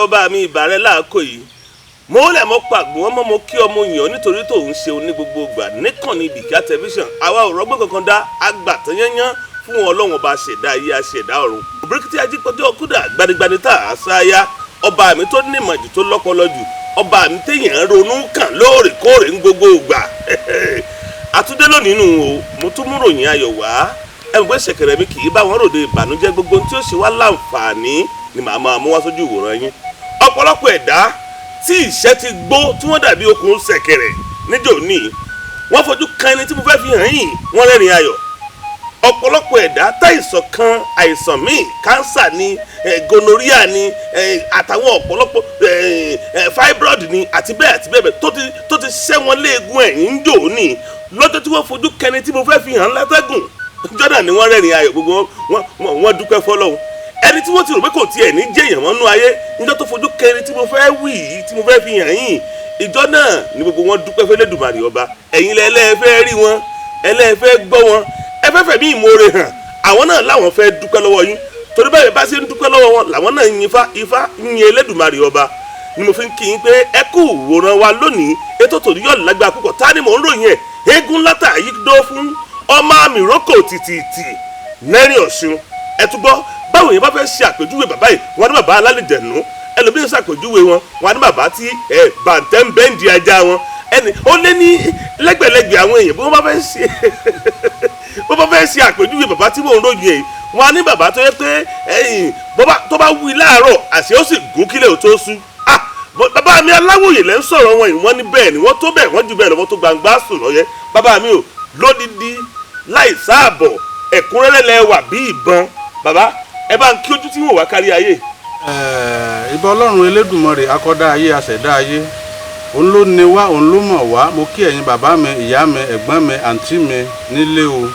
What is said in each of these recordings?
Ọba mi, ìbàrẹ̀ láàkó yìí mo lẹ̀ mọ́ pàgbọ́n ọmọ mo kí ọmọ yàn nítorí tó ń ṣe oní gbogbo ìgbà níkànnì Ìbìkíà Tẹlifíṣàn. Àwa ò rọ́gbọ́n kankan dá agbàtàn yányán fún Ọlọ́run Ọba ṣẹ̀dá ayé aṣẹ̀dá ọ̀run. Òbíríkìtì ajípọ̀jọ́ kúdà gbanigbani tá a sáyá, ọba mi tó nímọ̀ jù, tó lọ́pọlọ jù, ọba mi téèyàn ronú kàn lóòrèkóòrè ń gbogbo ìgbà. Àtúndé lónìí nù o, mo tún mú ròyìn ayọ̀ wá. Ẹ mọ̀ pé ṣẹ̀kẹ̀rẹ̀ mi kì í bá wọn ròde ìbànújẹ́. Gbogbo tí ó ṣe wá láǹfààní ni màá máa mú wá sójú ìwòran yín. Ọ̀pọ̀lọpọ̀ ẹ̀dá tí ìṣẹ́ ti gbó, tí wọ́n dàbí okùn ṣẹ̀kẹ̀rẹ̀ níjò ní wọ́n fojú kan ẹni tí mo fẹ́ fi hàn yín, wọ́n rẹ́rìn ayọ̀. Ọ̀pọ̀lọpọ̀ ẹ̀dá táìsàn kan, àìsàn míì, kánsà ni, gonorrhea ni, àtàwọn ọ̀pọ̀lọpọ̀ fibroid ni, àti bẹ́ẹ̀ àti bẹ́ẹ̀ bẹ́ẹ̀ tó ti ṣẹ́ wọn léegun ẹ̀yìn ń jò ní lọ́jọ́ tí wọ́n fojú kẹni tí mo fẹ́ fi hàn látẹ́gùn jọ́dá ni wọ́n rẹ́rìn ayọ̀. Gbogbo wọn dúpẹ́ fọlọ́hun. Ẹni tí wọ́n ti rò pé kò tiẹ̀ ní jẹ́yàn mọ́nú ayé, níjọ́ tó fojú kẹni tí mo fẹ́ wí yìí, tí mo fẹ́ fi hàn yín, ìjọ náà ni gbogbo wọn dúpẹ́ fẹ́lẹ́dùmarè Ọba. Ẹ̀yin lẹ́lẹ́fẹ́ rí wọn, ẹlẹ́fẹ́ gbọ́ wọn, ẹ fẹ́ fẹ̀mí ìmoore hàn. Àwọn náà láwọn fẹ́ dúpẹ́ lọ́wọ́ yín, torí bẹ́ẹ̀ bá ṣe ń dúpẹ́ lọ́wọ́ wọn làwọn náà ń yin ifá, ifá ń yin Elédùmarè Ọba. Ni mo fi ń kí yín pé ẹ kú wòran wa lónìí. Ètò tòní yọ̀ lágbára púpọ̀. Ta ni mò ń ròyìn ẹ̀? Eégún látà yìí dó fún ọmọ àmì rókò tìtìtì lẹ́rìn Ọ̀ṣun. Ẹ tún gbọ́, báwo yẹn bá fẹ́ ṣe àpèjúwe bàbá yìí, wọn ní bàbá alálejẹ̀nú. Ẹlòmíràn ṣàpèjúwe wọn, wọn ní bàbá tí ẹ bàǹtẹ́ ń bẹ́ǹdì ajá wọn. Ẹni ó lé ní lẹ́gbẹ̀lẹ́gbẹ̀ àwọn èèyàn, bí wọ́n bá fẹ́ ṣe bó bá fẹ́ ṣe àpèjúwe bàbá tí mò ń ròyìn yìí, wọn á ní bàbá tó yẹ pé ẹ̀yìn tó bá wí láàárọ̀, àṣẹ ó sì gún kílẹ̀ ò tó sú. Bàbá mi Aláwòye lẹ́ ń sọ̀rọ̀ wọn yìí. Wọ́n ní bẹ́ẹ̀ ni, wọ́n tó bẹ́ẹ̀, wọ́n jù bẹ́ẹ̀ lọ, wọ́n tó gbangba sùn lọ́yẹ́. Bàbá mi ò lódìdí láì sáàbọ̀, ẹ̀kúnrẹ́rẹ́ lẹ wà bí ìbọn. Bàbá, ẹ bá ń kí ojú tí wò wá kárí ayé. Ìbà Ọlọ́run Elédùmarè, akọ́dá ayé, aṣẹ̀dá ayé, òun ló ní wá, òun ló mọ̀ wá. Mo kí ẹ̀yin bàbá mi, ìyá mi, ẹ̀gbọ́n mi, àǹtí mi nílé o.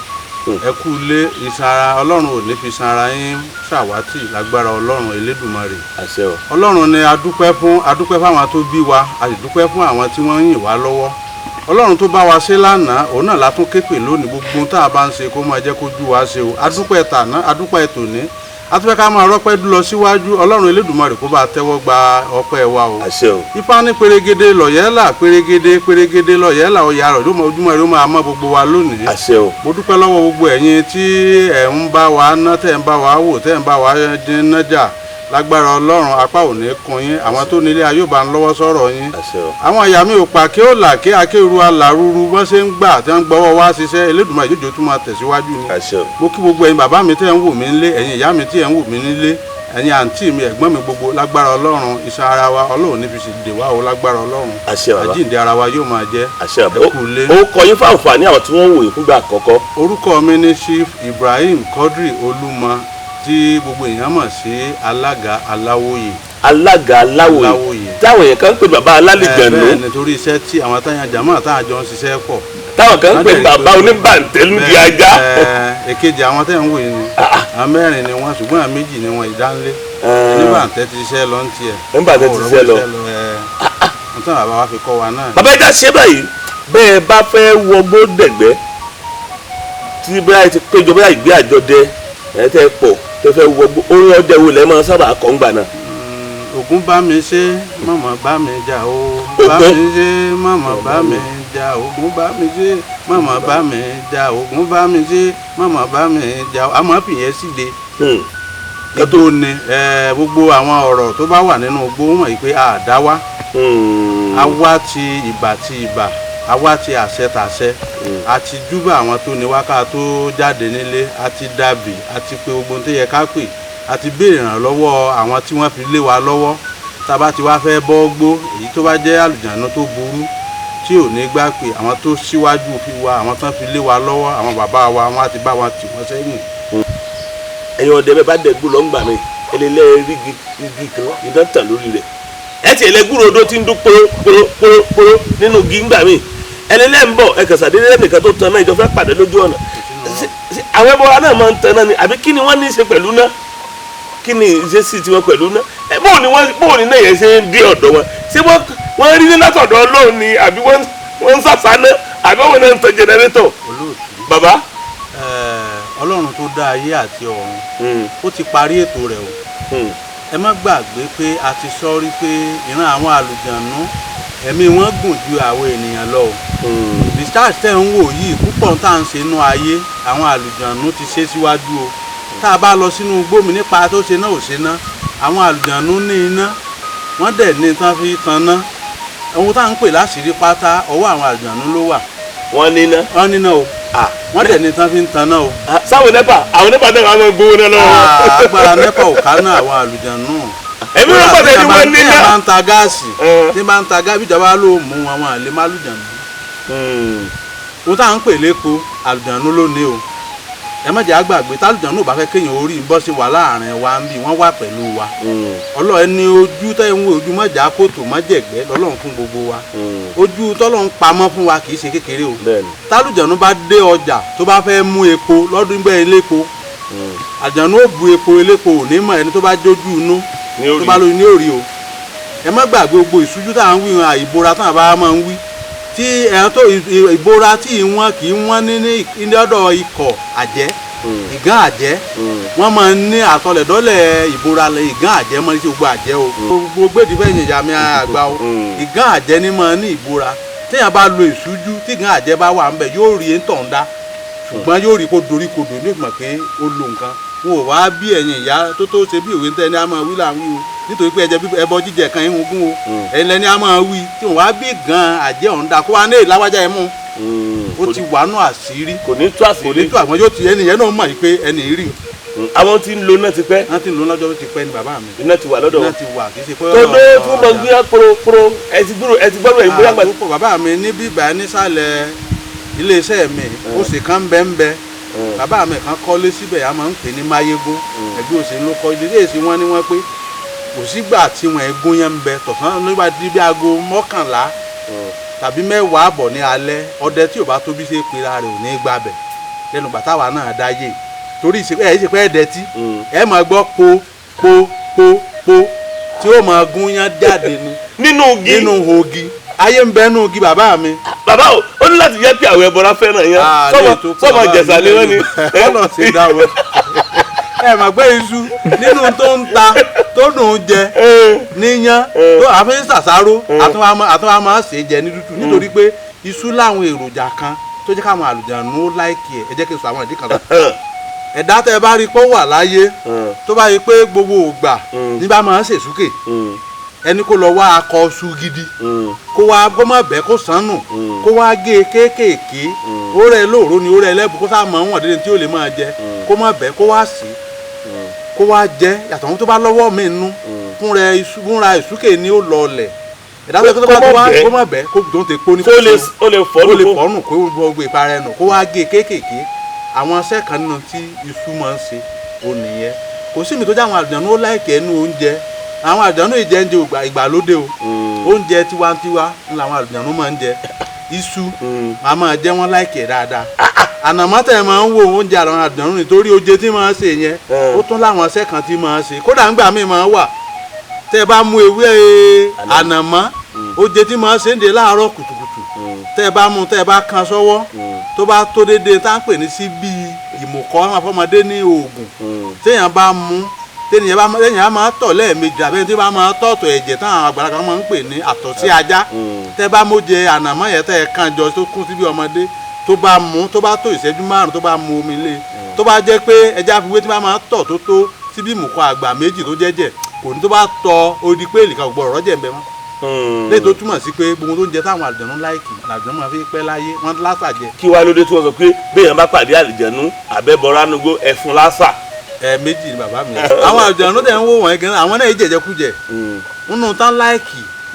Ẹ kú ilé. Iṣan ara Ọlọ́run ò ní fi iṣan ara yín ṣàwátì lágbára Ọlọ́run Elédùmarè. Àṣẹ o. Ọlọ́run ni a dúpẹ́ fún. A dúpẹ́ fáwọn tó bí wa, a sì dúpẹ́ fún àwọn tí wọ́n ń yìn wá lọ́wọ́. Ọlọ́run tó bá wa ṣe lánàá, òun náà la tún ké pè lónìí. Gbogbo ohun tá a bá ń ṣe, kó máa jẹ́ kójú wa ṣe o. A dúpẹ́ tàná, a dúpẹ́ tòní, a tún fẹ́ ká máa rọ́pẹ́ lọ síwájú. Ọlọ́run Elédùmarè kó bá tẹ́wọ́ gba ọpẹ́ wa o. Àṣẹ o. Ifá ní pérégedé lọ̀yẹ́là, pérégedé pérégedé lọ̀yẹ́là, ọ̀yà rẹ̀ ló mọ ojúmọ́ rẹ̀, ó máa mọ́ gbogbo wa lónìí. Àṣẹ o. Mo dúpẹ́ lọ́wọ́ gbogbo ẹ̀yin tí ẹ̀ ń bá wa ná, tẹ̀ ń bá wa wò, tẹ̀ ń bá wa dín nájà. Lágbára Ọlọ́run, apá ò ní kun yín. Àwọn tó nílé ayé ò bá ń lọ́wọ́ sọ̀rọ̀ yín. Àṣẹ o. Àwọn ìyá mi ò pa kí ó là kí akéru alárúurú bọ́n ṣe ń gbà tí wọ́n ń gbọ́wọ́ wá ṣiṣẹ́. Elédùmarè yóò tún máa tẹ̀síwájú ni. Àṣẹ o. Mo kí gbogbo ẹ̀yin bàbá mi tẹ́ ń wò mí nílé, ẹ̀yin ìyá mi tí ẹ̀ ń wò mí nílé, ẹ̀yin àǹtí mi, ẹ̀gbọ́n mi gbogbo. Lágbára Ọlọ́run, iṣan ara wa, Ọlọ́run ní fi ṣe dè wá o. Lágbára Ọlọ́run, Àṣẹ, bàbá. àjíǹde ara wa yóò máa jẹ́. Àṣẹ, bàbá. Ẹ kú ilé. Ó kọ yín fún àǹfààní àwọn tí wọ́n ń wò yín fúngbà àkọ́kọ́. Orúkọ mi ní Chief Ibrahim Quadri Olúmọ, tí gbogbo èèyàn mọ̀ sí Alága Aláwòye. Alága Aláwòye. Aláwòye. Táwọn èèyàn kan ń pè bàbá alálejẹ̀nú. Bẹ́ẹ̀, nítorí iṣẹ́ tí àwọn táyà jàmọ́ táwọn jọ ń ṣiṣẹ́ pọ̀. Táwọn kan ń pè bàbá oníbàǹtẹ́ níbi ajá. Èkejì àwọn tẹ́ ń wò yìí ni. Àwọn mẹ́rin ni wọ́n, ṣùgbọ́n àwọn méjì ni wọ́n ìdánlé. Oníbàǹtẹ́ ti ṣiṣẹ́ lọ ń tiẹ̀. Oníbàǹtẹ́ ti ṣiṣẹ́ lọ. Wọ́n tán bàbá wa fi kọ́ wa náà. Bàbá, ẹja ṣe báyìí. Bẹ́ẹ̀ bá fẹ́ wọgbó dẹ̀gbẹ́, tí bóyá ti péjọ, bóyá ìgbé àjọ dẹ ẹ tẹ́ pọ̀, tẹ́ fẹ́ wọgbó, orin ọdẹ wo lẹ́ máa sábà kọ́ ń gbà náà? Ògún bá mi ṣe, mọ̀mọ́ bá mi jà o. Bá Ògún. mi ṣe, mọ̀mọ́ bá mi jà. Ògún bá mi ṣe, mọ̀mọ́ bá mi jà. Ògún bá mi ṣe, mọ̀mọ́ bá mi jà o. Àmọ́ fìyẹn síde. Igbó ni gbogbo àwọn ọ̀rọ̀ tó bá wà nínú igbó wọ̀nyí pé àdá wá. A wá ti ìbà ti ìbà, a wá ti àṣẹ tàṣẹ, a ti júbà àwọn tó ní wá ká tó jáde nílé, a ti dàbì, a ti pe gbogbo ohun tó yẹ ká pè, a ti béèrè ìrànlọ́wọ́ àwọn tí wọ́n fi lé wa lọ́wọ́. Tá a bá ti wá fẹ́ bọ́ gbó, èyí tó bá jẹ́ àlùjànnú tó burú tí ò ní gbà pé àwọn tó síwájú fi wa, àwọn tán fi lé wa lọ́wọ́, àwọn bàbá wa, wọ́n á ti bá wọn tì wọ́n sẹ́yìn. Ẹ̀yin ọdẹ, bẹ́ẹ̀ bá dẹ̀gbó lọ ń gbà mí, ẹlẹ́lẹ́ rí igi kan, idán tàn lórí rẹ̀. Ẹ ti ẹlẹ́gúrò odó tí ń dún póró póró póró póró nínú igi ń gbà mí. Ẹlẹ́lẹ́ ń bọ̀, ẹ kẹsà délé nìkan tó tan náà, ìjọ fẹ́ pàdé lójú ọ̀nà. Àwọn ẹbọra náà máa ń tan náà ni, àbí kí ni wọ́n ní í ṣe pẹ̀lú náà? Kí ni ìṣesí tiwọn pẹ̀lú náà? Ẹ bóò ni wọ́n, bóò ni náà yẹn ṣe ń dé ọ̀dọ̀ wọn? Ṣé wọ́n rí ní látọ̀dọ̀ Ọlọ́run ni, àbí wọ́n ń sàṣà náà, àbí wọ́n náà ń tan jẹnẹrétọ̀? Olóòtú. Bàbá. Ọlọ́run tó dá ayé àti ọ̀run, ó ti parí ètò rẹ̀ o. Ẹ má gbàgbé pé a ti sọ rí pé ìran àwọn àlùjànnú ẹ̀mí wọn gùn ju àwọn ènìyàn lọ o. Research tẹ̀ ń wò yìí púpọ̀ tá à ń ṣe inú ayé, àwọn àlùjànnú ti ṣe síwájú o. Tá a bá lọ sínú igbó mi nípa tó ṣe náà ò ṣe ná, àwọn àlùjànnú ní iná, wọ́n dẹ̀ ní tán fi tan ná. Ohun tá à ń pè láṣìírí pátá, ọwọ́ àwọn àlùjànnú ló wà. Wọ́n níná. Wọ́n níná o, wọ́n dẹ̀ ní tán fi ń tan ná o. Sáwọn NEPA, àwọn NEPA náà wọ́n gbowó náà lọ́wọ́. Ah, agbára NEPA ò ká náà àwọn àlùjànnú. Ẹ̀mí ló pàtẹ́ ni wọ́n tí níná. a bá ń ta gáàsì, tí bá ń ta gáàsì, ìjọba ló mú wọn, wọn àlè má àlùjànnú. Ohun tá à ń pè lépo, àlùjànnú ló ní o. Ẹ má jẹ́ àgbàgbé, tálùjànnú ò bá fẹ́ kéèyàn orí bọ́ sí wà láàrin wa ń bí wọ́n wà pẹ̀lú wa. Ọlọ́run ní ojú tẹ́ ń wo, ojú mọ́jà kòtò mọ́jẹ̀gbẹ́ lọ́lọ́run fún gbogbo wa. Ojú tọ́lọ́run pamọ́ fún wa kì í ṣe kékeré o. Tálùjànnú bá dé ọjà tó bá fẹ́ mú epo lọ́dún gbẹ́ elépo, àjànú ò bu epo, elépo ò ní mọ̀. Ẹni tó bá jójú inú ní orí tó bá lóyún ní òrí o. Ẹ má gbàgbé gbogbo ìṣújú tá à ń wí hàn, ìbora tá à bá máa ń wí tí ẹ̀hán tó ìbora tí wọ́n kì í wọ́n ní ọ̀dọ̀ ikọ̀ àjẹ́, ìgán àjẹ́, wọ́n máa ń ní àtọlẹ̀dọ́lẹ̀ ìbora lẹ ìgán àjẹ́ mọ́ ní sí gbogbo àjẹ́ o. Gbogbo gbèdì fẹ́yìn ìyá mi àgbà o. Ìgán àjẹ́ ní máa ní ìbora. Téèyàn bá lo ìṣújú tí ìgán àjẹ́ bá wà ńbẹ̀, yóò rí ń tàn dá, ṣùgbọ́n yóò rí kó dorí kodò ní ìgbọ̀n pé ó lo nǹkan. Wọn ò wá bí ẹ̀yin ìyá tó ṣe bí òwe ń tẹ́ ní a máa wí là ń wí o, nítorí pé ẹ̀jẹ̀ ẹbọ jíjẹ kan ìhun gún o. Ẹ̀yin lẹni a máa wí tí wọn wá bí gan àjẹ́ ọ̀hún dá kó wá ní ìláwájá ẹ̀ mú ó ti wà nù àṣírí. Kò ní tú Kò ní àṣírí. tó àwọn yóò ti ẹni yẹn náà mọ̀ yìí pé ẹni rí. Àwọn tí ń lo náà ti pẹ́. Wọ́n ti ń lò lọ́jọ́ tó ti pẹ́ ni bàbá mi. Iná ti wà lọ́dọ̀ Iná wọn. ti wà, kì í ṣe pé Tó dé fún mọ̀gbíyà poro ẹ ti gbúrò, ẹ ti gbọ́rọ̀ ẹ̀ bóyá gbà. Àdúgbò bàbá mi ní bíbá nísàlẹ̀ iléeṣẹ́ mi, ó sì kàn bẹ́ńbẹ́. Bàbá mi kan kọ́lé síbẹ̀, a máa ń pè ní Máyégún. Ẹgbẹ́ òsè ló kọ́ ilé èsì wọn ni wọ́n pé kò sígbà tí wọ́n ẹ̀gún yẹn ń bẹ tọ̀sán nígbà tí bí aago 11 tàbí 10:30 ní alẹ́. Ọdẹ tí ò bá tóbi ṣe pera rẹ̀ ò ní gbabẹ̀ lẹ́nu gbàtàwà náà dáyé, torí ìṣe ẹ̀ ṣe pé ẹ̀dẹ̀ tí ẹ máa gbọ́ po po po po tí ó máa gún yán jáde ni. Nínú igi? Nínú ogi, ayé ń bẹ nínú igi, bàbá mi. Bàbá o, ó ní láti jẹ́ pé àwọn ẹbọra fẹ́ràn yẹn. Ah, sọmọ lè tó kọ́ sọmọ bàbá jẹ̀sà mi ni wọ́n ni. Ọ̀nà ṣe dá wọn. Ẹ mà gbé iṣu nínú tó ń ta tó dùn ún jẹ níyán tó àfi ń ṣàṣàrò, àtúnwá máa ṣe jẹ ní tútù, nítorí pé iṣu láwọn èròjà kan tó jẹ́ káwọn àlùjànnú ó like ẹ̀. Ẹ jẹ́ kí n sọ àwọn ìdí kan tán. Ẹ̀dá tẹ́ ẹ bá rí pé ó wà láyé, tó bá rí pé gbogbo ògbà ní bá máa ń ṣèṣúkè, ẹni kó lọ wá akọ iṣu gidi, kó wá kó má bẹ́, kó sànù, kó wá gé e kéékèèké, ó rẹ lóòró ni, ó rẹ lẹ́bù, kó sá mọ̀ wọ̀n dédé tí ó lè máa jẹ, kó má bẹ́, kó wá sí, kó wá jẹ. Yàtọ̀ ohun tó bá lọ́wọ́ mi nú fúnra iṣu, fúnra ìsúkè ni ó lọlẹ̀. Ẹ̀dá tó bá Kó tó má wá bẹ́. Kó má bẹ́, kó tó ń te pó ní Tó lè ó lè fọ́ ó lè nù. fọ́nù, kó gbogbo ìpara ẹnu, kó wá gé e kéékèèké. Àwọn iṣẹ́ kan nínú tí iṣu máa ń ṣe ò nìyẹn. Kò sí mi tó jẹ́ àwọn àlùjànnú ó like ẹnu oúnjẹ. Àwọn àlùjànnú ìjẹ oúnjẹ ìgbàlódé o. Oúnjẹ tiwantiwa ń làwọn àlùjànnú máa ń jẹ. Iṣu màá máa jẹ, wọ́n like ẹ̀ dáadáa. Ànàmọ́ tẹ̀ máa ń wo oúnjẹ àwọn àlùjànnú nítorí oúnjẹ tí máa ń ṣe yẹn, ó tún láwọn iṣẹ́ kan tí máa ń ṣe. Kódà ńgbà míì máa ń wà, tẹ́ ẹ bá mú ewé ànàmọ́, oúnjẹ tí máa ń ṣe ń de láàárọ̀ kùtùkùtù, tẹ́ ẹ bá mú, tẹ́ ẹ bá kan sọ́wọ́, tó bá tó déédéé tá à ń pè ní sí bíi ìmùkọ́ àwọn afọmọdé ní oògùn, téèyàn bá mú, téèyàn bá máa tọ̀ lẹ́ẹ̀mejì, àbẹ́ni tí bá máa tọ̀tọ̀ ẹ̀jẹ̀ táwọn àgbàlagbà máa ń pè ní àtọ̀sí ajá, tẹ́ bá mójẹ ànàmọ́ yẹn, tẹ́ ẹ kàn jọ tó kún síbi ọmọdé, tó bá mú, tó bá tó ìṣẹ́jú 5, tó bá mu omi lé, tó bá jẹ́ pé ẹja fi wé tí bá máa tọ̀ tó síbi ìmùkọ́ àgbà méjì tó jẹ́jẹ̀, kò ní tó bá tọ̀ odi pé èlìkà ò gbọ́dọ̀ rọ́jẹ̀ ń bẹ mọ́. Léyìí tó túmọ̀ sí pé gbogbo tó ń jẹ táwọn àlùjànnú like, làlùjànnú máa fi pẹ́ láyé, wọ́n lásàjẹ. Kí wàá lóde tí wọ́n sọ pé béèyàn bá pàdé àlìjẹ̀nú àbẹ́bọ̀ránúgbó ẹ̀fun lásà? Ẹ méjì ni bàbá mi. Àwọn àlùjànnú tẹ̀ ń wò wọ́n gan, àwọn náà jẹjẹkújẹ nínú tán like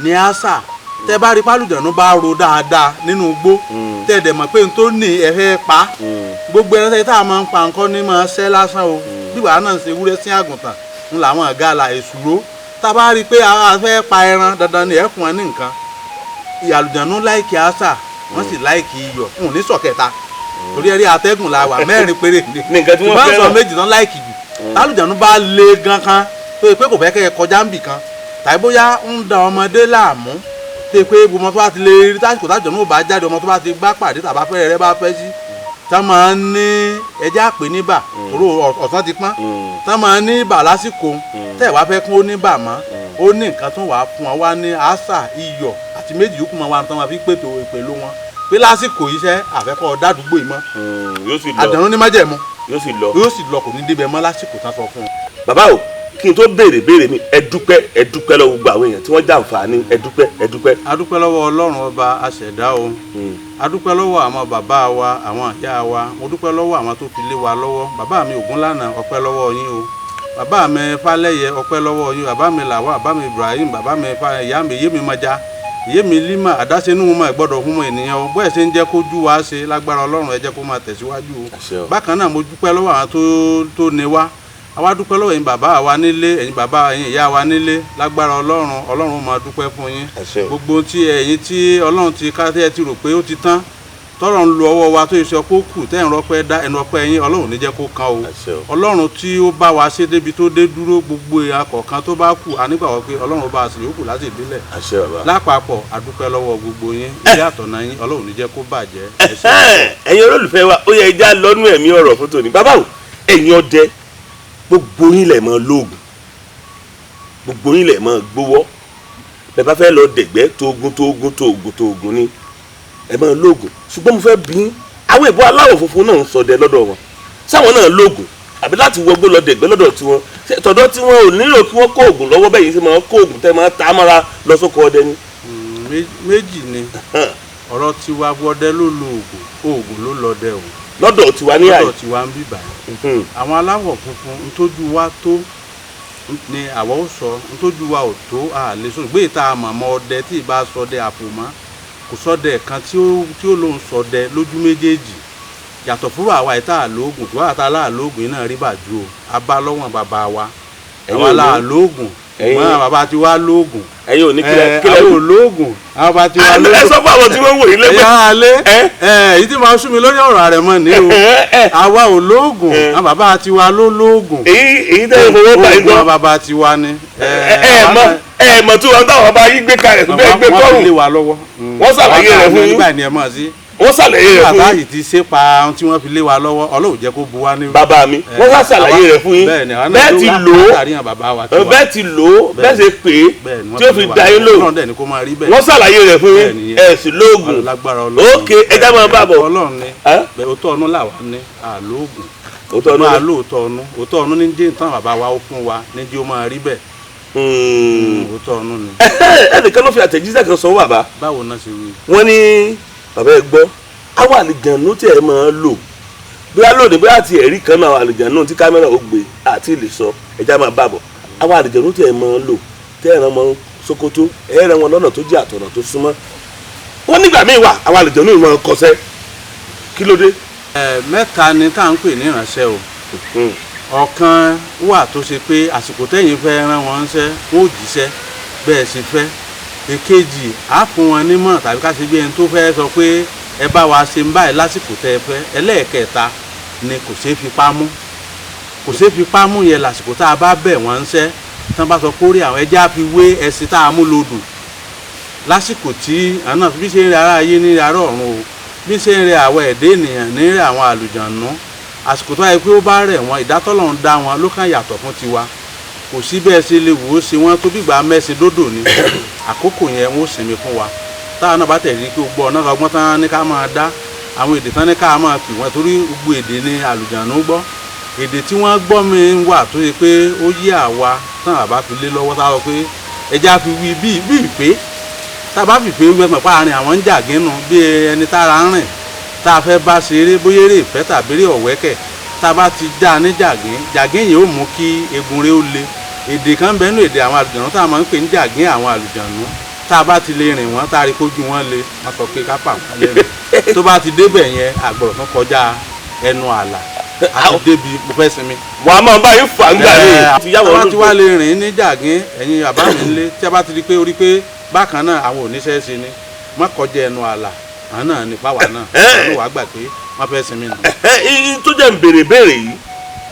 ní àṣà. Tẹ bá rí pálùjànnú bá ro dáadáa nínú igbó, tẹ dẹ̀ mọ̀ pé n tó ní ẹ fẹ́ pa gbogbo ẹran tá a máa ń pa nǹkan ní máa ṣẹ́ lásán o. Bí wàá náà ṣe wúrẹ́ sí àgùntàn ń làwọn àgàlà èsúró, tá a bá rí i pé a fẹ́ pa ẹran dandan ni ẹ fún ẹ ní nǹkan. Àlùjànnú like àṣà, wọ́n sì like iyọ̀ ń ní sọ̀kẹta, torí ẹ̀rí atẹ́gùn la wà, mẹ́rin péré ni. Ní nǹkan tí wọ́n Ṣùgbọ́n sọ fẹ́ràn. méjì tán like jù, tálùjànnú bá le gan kan tó yẹ pé kò fẹ́ kẹ́ ẹ kọjá ń bì kan, tàbí bóyá ń da ọmọdé láàmú, tó yẹ pé gbogbo ọmọ tó bá ti lè rí tásìkò tálùjànnú ò bá jáde, ọmọ tó bá ti gbá pàdé tàbá fẹ́rẹ̀ rẹ bá fẹ́ sí Tá máa ń ní ẹjẹ́ àpè níbà òró ọ̀sán ti pọ́n, tá máa ń ní ibà lásìkò tẹ́ ẹ̀ wá fẹ́ kún ó ní bà mọ́, ó ní nǹkan tó wàá fún wọn wá ní àṣà iyọ̀ àti méjì yòókù máa wà tán máa fi pètò ìpèlú wọn pé lásìkò iṣẹ́ àfẹ́kọ́ dádúgbò yìí mọ́. Yóò sì lọ. Àdánù ní májẹ̀mú. Yóò sì lọ. Yóò sì lọ, kò ní débẹ̀ mọ́ lásìkò tán sọ fún un. Bàbá o, kí n tó béèrè béèrè mi, ẹ dúpẹ́, ẹ dúpẹ́ lọ́wọ́ gbogbo àwọn èèyàn tí wọ́n jàǹfààní, ẹ dúpẹ́, ẹ dúpẹ́. A dúpẹ́ lọ́wọ́ Ọlọ́run ọba aṣẹ̀dá o. A dúpẹ́ lọ́wọ́ àwọn bàbá wa, àwọn ìyá wa. Mo dúpẹ́ lọ́wọ́ àwọn tó fi lé wa lọ́wọ́. Bàbá mi Ògúnlànà, ọpẹ́ lọ́wọ́ yín o. Bàbá mi Fálẹ́yẹ, ọpẹ́ lọ́wọ́ yín. Bàbá mi Làwà, bàbá mi Ibrahim, bàbá mi fa ìyá mi, ìyé mi Mọjà, ìyé mi Lima, àdáṣe inú mọ̀ gbọ́dọ̀ fún ènìyàn o. Bóyá ṣe ń jẹ́ kójú wa ṣe lágbára Ọlọ́run, ẹ jẹ́ kó máa tẹ̀síwájú o. Àṣẹ o. Bákan náà, mo dúpẹ́ lọ́wọ́ àwọn tó ní wa. Àwa dúpẹ́ lọ́wọ́ ẹ̀yin bàbá wa nílé, ẹ̀yin bàbá, ẹ̀yin ìyá wa nílé. Lágbára Ọlọ́run, Ọlọ́run máa dúpẹ́ fún yín. Àṣẹ o. Gbogbo tí ẹ̀yin tí Ọlọ́run ti ká tẹ́ ẹ ti rò pé ó ti tán, tọ́rọ̀ ń lu ọwọ́ wa tó ṣe kó kù tẹ́ ń rọpẹ́ dá ẹnu ọpẹ́ yín, Ọlọ́run ní jẹ́ kó kan o. Àṣẹ o. Ọlọ́run tí ó bá wa ṣe débi tó dé dúró, gbogbo ìhà kọ̀ọ̀kan tó bá kù, a nígbàgbọ́ pé Ọlọ́run bá a sì yókù láti ìdílẹ̀. Àṣẹ, bàbá. Lápapọ̀, a dúpẹ́ lọ́wọ́ gbogbo yín. Ilé àtọ̀nà yín, Ọlọ́run ní jẹ́ kó bàjẹ́. Ẹ ṣé. Ẹ̀yin olólùfẹ́ wa, ó yẹ ẹja lọ́nú ẹ̀mí ọ̀rọ̀ fún tòní. Bàbá o, ẹ̀yin ọdẹ, gbogbo yín lẹ̀ mọ́ lóògùn, gbogbo yín lẹ̀ mọ́ gbówọ́. Bẹ́ẹ̀ bá fẹ́ lọ dẹ̀gbẹ́, tóògùn tóògùn tóògùn tóògùn ni ẹ máa lóògùn. Ṣùgbọ́n mo fẹ́ bí yín, àwọn ìbò aláwọ̀ funfun náà ń ṣọdẹ lọ́dọ̀ wọn, sáwọn náà lóògùn àbí láti wọgbó lọ dẹ̀gbẹ́ lọ́dọ̀ tiwọn? Ṣé tọ̀dọ̀ tí wọn ò nílò kí wọ́n kó oògùn lọ́wọ́ bẹ́ẹ̀ yìí ṣe máa kó oògùn tẹ́ máa ta mọ́ra lọ sóko ọdẹ ni? Méjì ni ọ̀rọ̀ tiwa. Wọdẹ ló lo oògùn, oògùn ló lọdẹ o. Lọ́dọ̀ tiwa ní àyè. Lọ́dọ̀ tiwa ń bíbà yìí, àwọn aláwọ̀ funfun, ntójú wa tó ni àwa ó sọ, ntójú wa ò tó a lè sọ. Gbé ìta àmọ̀mọ́ ọdẹ tí ì bá sọdẹ àfòmọ́, kò sọdẹ kan tí ó lóun sọdẹ lójú méjèèjì yàtọ̀ fúnra àwa ìta àlóògùn tó wà tá láàlóògùn yìí náà rí bàjú o. A bá lọ́wọ́n bàbá wa. Ẹ̀yin àwa ò ní- láàlóògùn, ṣùgbọ́n bàbá tí wá lóògùn. Ẹ̀yin ò ní kílẹ̀ Ẹ kílẹ̀. àwọn olóògùn, àwọn bàbá tí wá Ẹ lóògùn. sọ fún àwọn tí wọ́n ń wò yín lẹ́gbẹ̀ẹ́. Ẹ̀yà alẹ́. Ẹ? Ẹ èyí tí màá sún mi lórí ọ̀rọ̀ àrẹ̀mọ ni o. Àwa ò lóògùn, àwọn bàbá tiwa ló lóògùn. Èyí tẹ́ ẹ fowó bá yín Oògùn gbọ́. àwọn bàbá tiwa ni. Ẹ mọ tí wọn táwọn bá yín gbé kalẹ̀ bẹ́ẹ̀ gbé Wọ́n fi lé kọ́rùn. wa lọ́wọ́. Wọ́n ṣàlàyé rẹ̀ fún yín. Nígbà ni ẹ mọ̀ sí. Wọ́n ṣàlàyé rẹ̀ Nígbà fún yín. táyì ti ṣe pa ohun tí wọ́n fi lé wa lọ́wọ́, Ọlọ́run jẹ́ kó bu wa ní. Bàbá mi, wọ́n sá ṣàlàyé rẹ̀ fún yín. Bẹ́ẹ̀ ni, àwọn náà Bẹ́ẹ̀ ti lò ó. látàrí àwọn bàbá wa tiwa. Bẹ́ẹ̀ ti lò ó, bẹ́ẹ̀ ṣe pé Bẹ́ẹ̀ ni wọ́n tí ó fi fi lé wa da yín lọ́wọ́. lò. Ọlọ́run dẹ̀ ni kó máa rí bẹ́ẹ̀. Wọ́n ṣàlàyé rẹ̀ fún Bẹ́ẹ̀ yín. ni. Ẹ sì lóògùn. Lágbára Ọlọ́run. Ókè, ẹ já máa bá bọ̀. Ọlọ́run ni. Ẹ́? Bẹ́ẹ̀, òótọ́ ọ̀nù làwa ní àlóògùn. Òótọ́ ọ̀nù. Máa lóòótọ́ ọ̀nù, òótọ́ ọ̀nù ní jẹ́ ìtàn bàbá wa ó fún wa ní jẹ́ ó máa rí bẹ́ẹ̀. Òótọ́ ọ̀nù ni. Ẹnìkan ló fi àtẹ̀jíṣẹ́ kan sọ, bàbá. Báwo náà ṣe wí? Wọ́n ní, bàbá, ẹ gbọ́, àwọn àlìjànú tí ẹ máa lò, bóyá lónìí, bóyá àti ẹ̀rí kan náà, àwọn àlìjànú tí kámẹ́rà ó gbé àti lè sọ, ẹja máa bá bọ̀. Àwọn àlìjànú tí ẹ máa lò tẹ́ ẹ̀ràn mọ́ Sókótó, ẹ̀ràn wọn lọ́nà tó jẹ́ àtọ̀nà tó súnmọ́. Wọ́n nígbà míì wà, àwọn àlìjànú yìí máa ń kọsẹ́. Kí ló dé? Ẹ mẹ́ta ni tá à ń pè ní ìránṣẹ́ o. Ọ̀kan wà tó ṣe pé àsìkò tẹ́yìn fẹ́ rán wọn ńṣẹ́, wọn ò jíṣẹ́ bẹ́ẹ̀ sì fẹ́. Èkejì, á fún wọn nímọ̀ tàbí ká ṣe bí ẹni tó fẹ́ sọ pé ẹ bá wa ṣe ń báyìí lásìkò tẹ́ ẹ fẹ́. Ẹlẹ́ẹ̀kẹta ni kò ṣeé fipá mú. Kò ṣeé fipá mú yẹn lásìkò tá a bá bẹ̀ wọ́n ńṣẹ́, tí wọ́n bá sọ kórè àwọn ẹja fi wé ẹṣin tá a mú lodò lásìkò tí àwọn náà bí ṣe ń rẹ ara ayé ní ará ọ̀run o, bí ṣe ń rẹ àwọn ẹ̀dẹ́ ènìyàn ní rẹ àwọn àlùjànnú. Àsìkò tó yẹ pé ó bá rẹ̀ wọ́n, ìdátọ́lọ̀ ń dá wọn ló kàn yàtọ̀ fún tiwa. Kò sí bẹ́ẹ̀ ṣe lè wò ó ṣe wọ́n tó bígbà mẹ́sìn dódò ni, àkókò yẹn wọ́n ó sinmi fún wa. Táwọn náà bá tẹ̀lé kí gbogbo ọ̀nà ọgbọ́n tán ní ká máa dá, àwọn èdè tán ní ká máa pè wọ́n, torí gbogbo èdè ni àlùjànnú gbọ́. Èdè tí wọ́n gbọ́ mi wà tó yẹ pé ó yé àwa tán àbá fi lé lọ́wọ́ táwọn pé ẹja fi wí bí bí ìpè tá a bá fi pé wẹ́pẹ̀ páàrin àwọn ń jà gínú bí ẹni tára ń rìn tá a fẹ́ bá ṣeré, bóyá eré ìfẹ́ tàbí eré ọ̀wẹ́kẹ̀, tá a bá ti já ní jàgín jàgín yìí, ó mú kí egun rẹ̀ ó le. Èdè kan bẹ́ẹ̀ nù, èdè àwọn àlùjànnú tá a máa ń pè ní jàgín àwọn àlùjànnú. Tá a bá ti lè rìn wọ́n, tá a rí kójú wọn le, wọ́n sọ pé ká pa wọ́n lẹ́nu. Tó bá ti débẹ̀ yẹn, àgbọ̀rọ̀ tó kọjá ẹnu àlà àti débi mo fẹ́ sinmi. Wọ́n á máa bá yín fà ń gbà ní. Tí a bá ti wá lè rìn ní jàgín, ẹ̀yin bàbá mi ńlé, tí a bá ti di pé orí pé bákan náà àwọn oníṣẹ́ ṣe ni má kọjá ẹnu àlà, àwọn náà nípa wà náà àwọn wàá gbà pé wọ́n fẹ́ sinmi nù. Tó jẹ́ ń béèrè béèrè yìí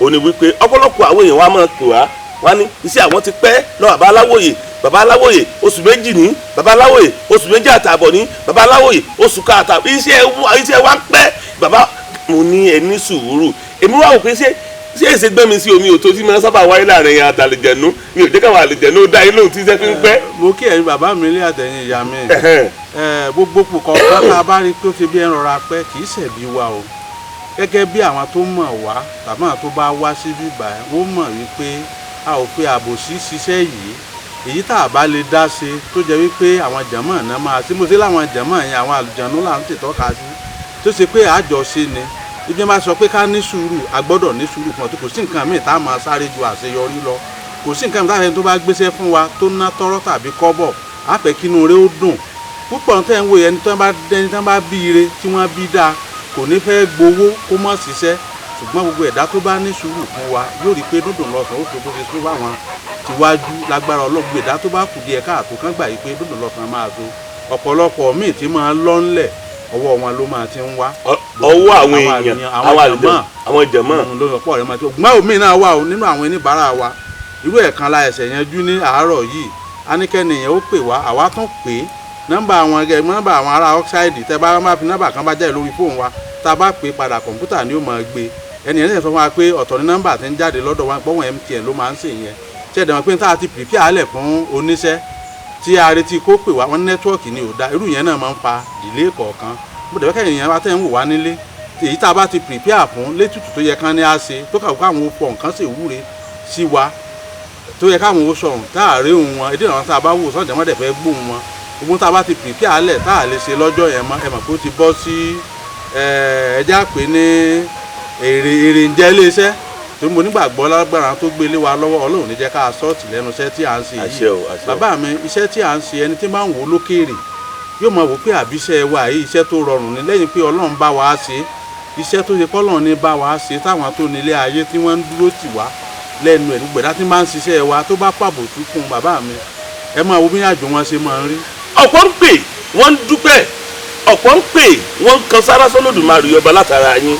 ò ní wípé ọ̀pọ̀lọpọ̀ àwọn èèyàn wa máa pè wá, wá ní iṣẹ́ àwọn ti pẹ́ lọ bàbá aláwòye, bàbá aláwòye oṣù 2 ní, bàbá aláwòye oṣù 2.5 ní, bàbá aláwòye oṣù kan àtààbọ̀, iṣẹ́ wa ń pẹ́ bàbá. Mo ní ẹ ní sùúrù. Èmi wá wò pé ṣé èsè gbẹ́ mi sí omi òtó tí mo sábà wáyé láàrin àtàlẹ̀jẹ̀nu, mi ò jẹ́ káwọn àlẹ̀jẹ̀nu ó dá yín lóhùn tí iṣẹ́ fi ń pẹ́. Mo kí ẹ̀yin bàbá mi lé àtẹ̀yìn ìyá mi. Gbogbo kọ̀ọ̀kan tá a bá rí pé ó ti bí ẹran rọra pẹ́, kì í ṣẹ̀bi wa o. Gẹ́gẹ́ bí àwọn tó mọ̀ wá tàbí àwọn tó bá wá síbí báyìí, wọ́n mọ̀ wípé a ò fi àbòsí ṣiṣẹ́ yìí. Èyí tá a bá lè dá ṣe tó jẹ́ wípé àwọn jàmọ́ náà máa ṣe, mo ṣe láwọn jàmọ́ yẹn, àwọn àlùjànnú là ń tètọ́ka sí, tó ṣe pé àjọṣe ni. Ibi wọn bá sọ pé ká ní sùúrù, a gbọ́dọ̀ ní sùúrù fún ọ. Tó kò sí nǹkan míì tá a máa sáré ju àṣeyọrí lọ. Kò sí nǹkan míì tá a fẹ́ tó bá gbéṣẹ́ fún wa tó ná tọ́rọ́ tàbí kọ́bọ̀, á fẹ́ kínú rẹ̀ ó dùn púpọ̀. Tẹ́ ń wo ẹni tó bá ẹni tó bá bí ire tí wọ́n bí dáa, kò ní fẹ́ gbowó kó mọ̀ ṣiṣẹ́. Ṣùgbọ́n gbogbo ẹ̀dá tó bá ní sùúrù fún wa yóò rí i pé dúndùn lọ́sàn ó fi bó ṣe sún fáwọn tiwájú lágbára ọlọ́gbọ̀n. Ẹ̀dá tó bá kù díẹ̀ káàtó kán gbà yí pé dúndùn lọ́sàn máa so. Ọ̀pọ̀lọpọ̀ míì tí máa lọ́ ńlẹ̀, ọwọ́ wọn ló máa ti ń wá. Ọwọ́ àwọn èèyàn, àwọn àlùjọ, àwọn jẹ̀mọ́ ló lọ pọ̀ rẹ̀ máa ti. Gbọ́n omi náà wà o nínú àwọn oníbàárà wa. Irú ẹ̀ kan la ẹ̀sẹ̀ yanjú ní àárọ̀ yìí. Anikẹ́ni yẹn ó pè wá, àwa tún pè é. Nọ́mbà àwọn ẹgẹ, nọ́mbà àwọn ará oxide, tẹ bá má fi nọ́mbà kan bá jáde lórí fóònù wa, tá a bá pè padà, kọ̀ǹpútà ni ó máa gbé. Ẹni yẹn sọ fún wa pé ọ̀tọ̀ ní nọ́mbà tí ń jáde lọ́dọ̀ wa, pọ́wọ́n MTN ló máa ń sè yẹn. Ṣẹ̀dá wọn pé tá a ti prepare alẹ̀ fún oníṣẹ́ tí a retí kó pè wá, wọn ní network ni ò da. Irú yẹn náà máa ń fa delay kọ̀ọ̀kan. Mo dẹ̀ fẹ́ kẹ́yìn yẹn wá tẹ́ ń wò wá nílé, èyí tá a bá ti prepare fún létùtù tó yẹ kán ní á ṣe, tó kàwé káwọn ó fọ nǹkan ṣe wúre sí wa, tó yẹ káwọn ó sọ̀rùn tá a rí òun wọn èdè àwọn tá a bá wò sọ̀rọ̀ jẹ́mọ́ dẹ̀ fẹ́ gbóhùn wọn. Gbogbo tá a bá ti prepare alẹ̀ tá a lè ṣe lọ́jọ́ yẹn mọ́, ẹ mọ̀ pé ó ti bọ́ sí ẹja pé ní èrè èrè ń jẹ́ iléeṣẹ́ tó mo nígbàgbọ́ lágbára tó gbélé wa lọ́wọ́. Ọlọ́run ní jẹ́ ká sọ́ọ̀tì lẹ́nu iṣẹ́ tí à ń ṣe Àṣẹ yìí. O, àṣẹ o. Bàbá mi, iṣẹ́ tí à ń ṣe, ẹni tí máa ń wò ó lókèèrè yóò máa wò pé àbíṣẹ́ wa yìí, iṣẹ́ tó rọrùn ni. Lẹ́yìn pé Ọlọ́run bá wa ṣe, iṣẹ́ tó ṣe kọ́lọ́run ní bá wa ṣe, táwọn tó nílé ayé tí wọ́n ń dúró tì wá lẹ́nu ẹ̀. Gbogbo ẹ̀dá tí máa ń ṣiṣẹ́ wa tó bá pàbò tún kún, bàbá mi, ẹ máa wo bí àjò wọn ṣe máa ń rí. Ọ̀pọ̀ ń pè, wọ́n ń dúpẹ́. Ọ̀pọ̀ ń pè, wọ́n ń kan sára sọ́lọ́dùmarè ọba látara yín.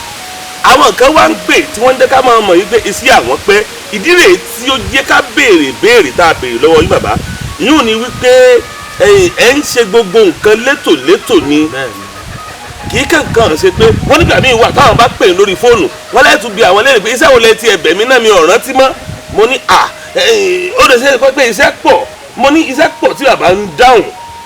Àwọn kan wá ń pè tí wọ́n ń jẹ́ ká máa mọ̀ yín pé iṣẹ́ àwọn pẹ́. Ìdí rèé tí ó jẹ́ ká béèrè béèrè tá a béèrè lọ́wọ́ yín, bàbá yín ò ní wípé ẹ ń ṣe gbogbo nǹkan létòlétò ni. Bẹ́ẹ̀ni. Kì í kankan ṣe pé wọ́n nígbà míì wà táwọn bá pè lórí fóònù, wọ́n lẹ́tù bí àwọn léèrè pé iṣẹ́ wo lẹ ti ẹ̀bẹ̀ mi náà, mi ò rántí mọ́. Mo ní à ó lè ṣe é pé iṣẹ́ pọ̀. Mo ní iṣẹ́ pọ̀ tí bàbá ń dáhùn,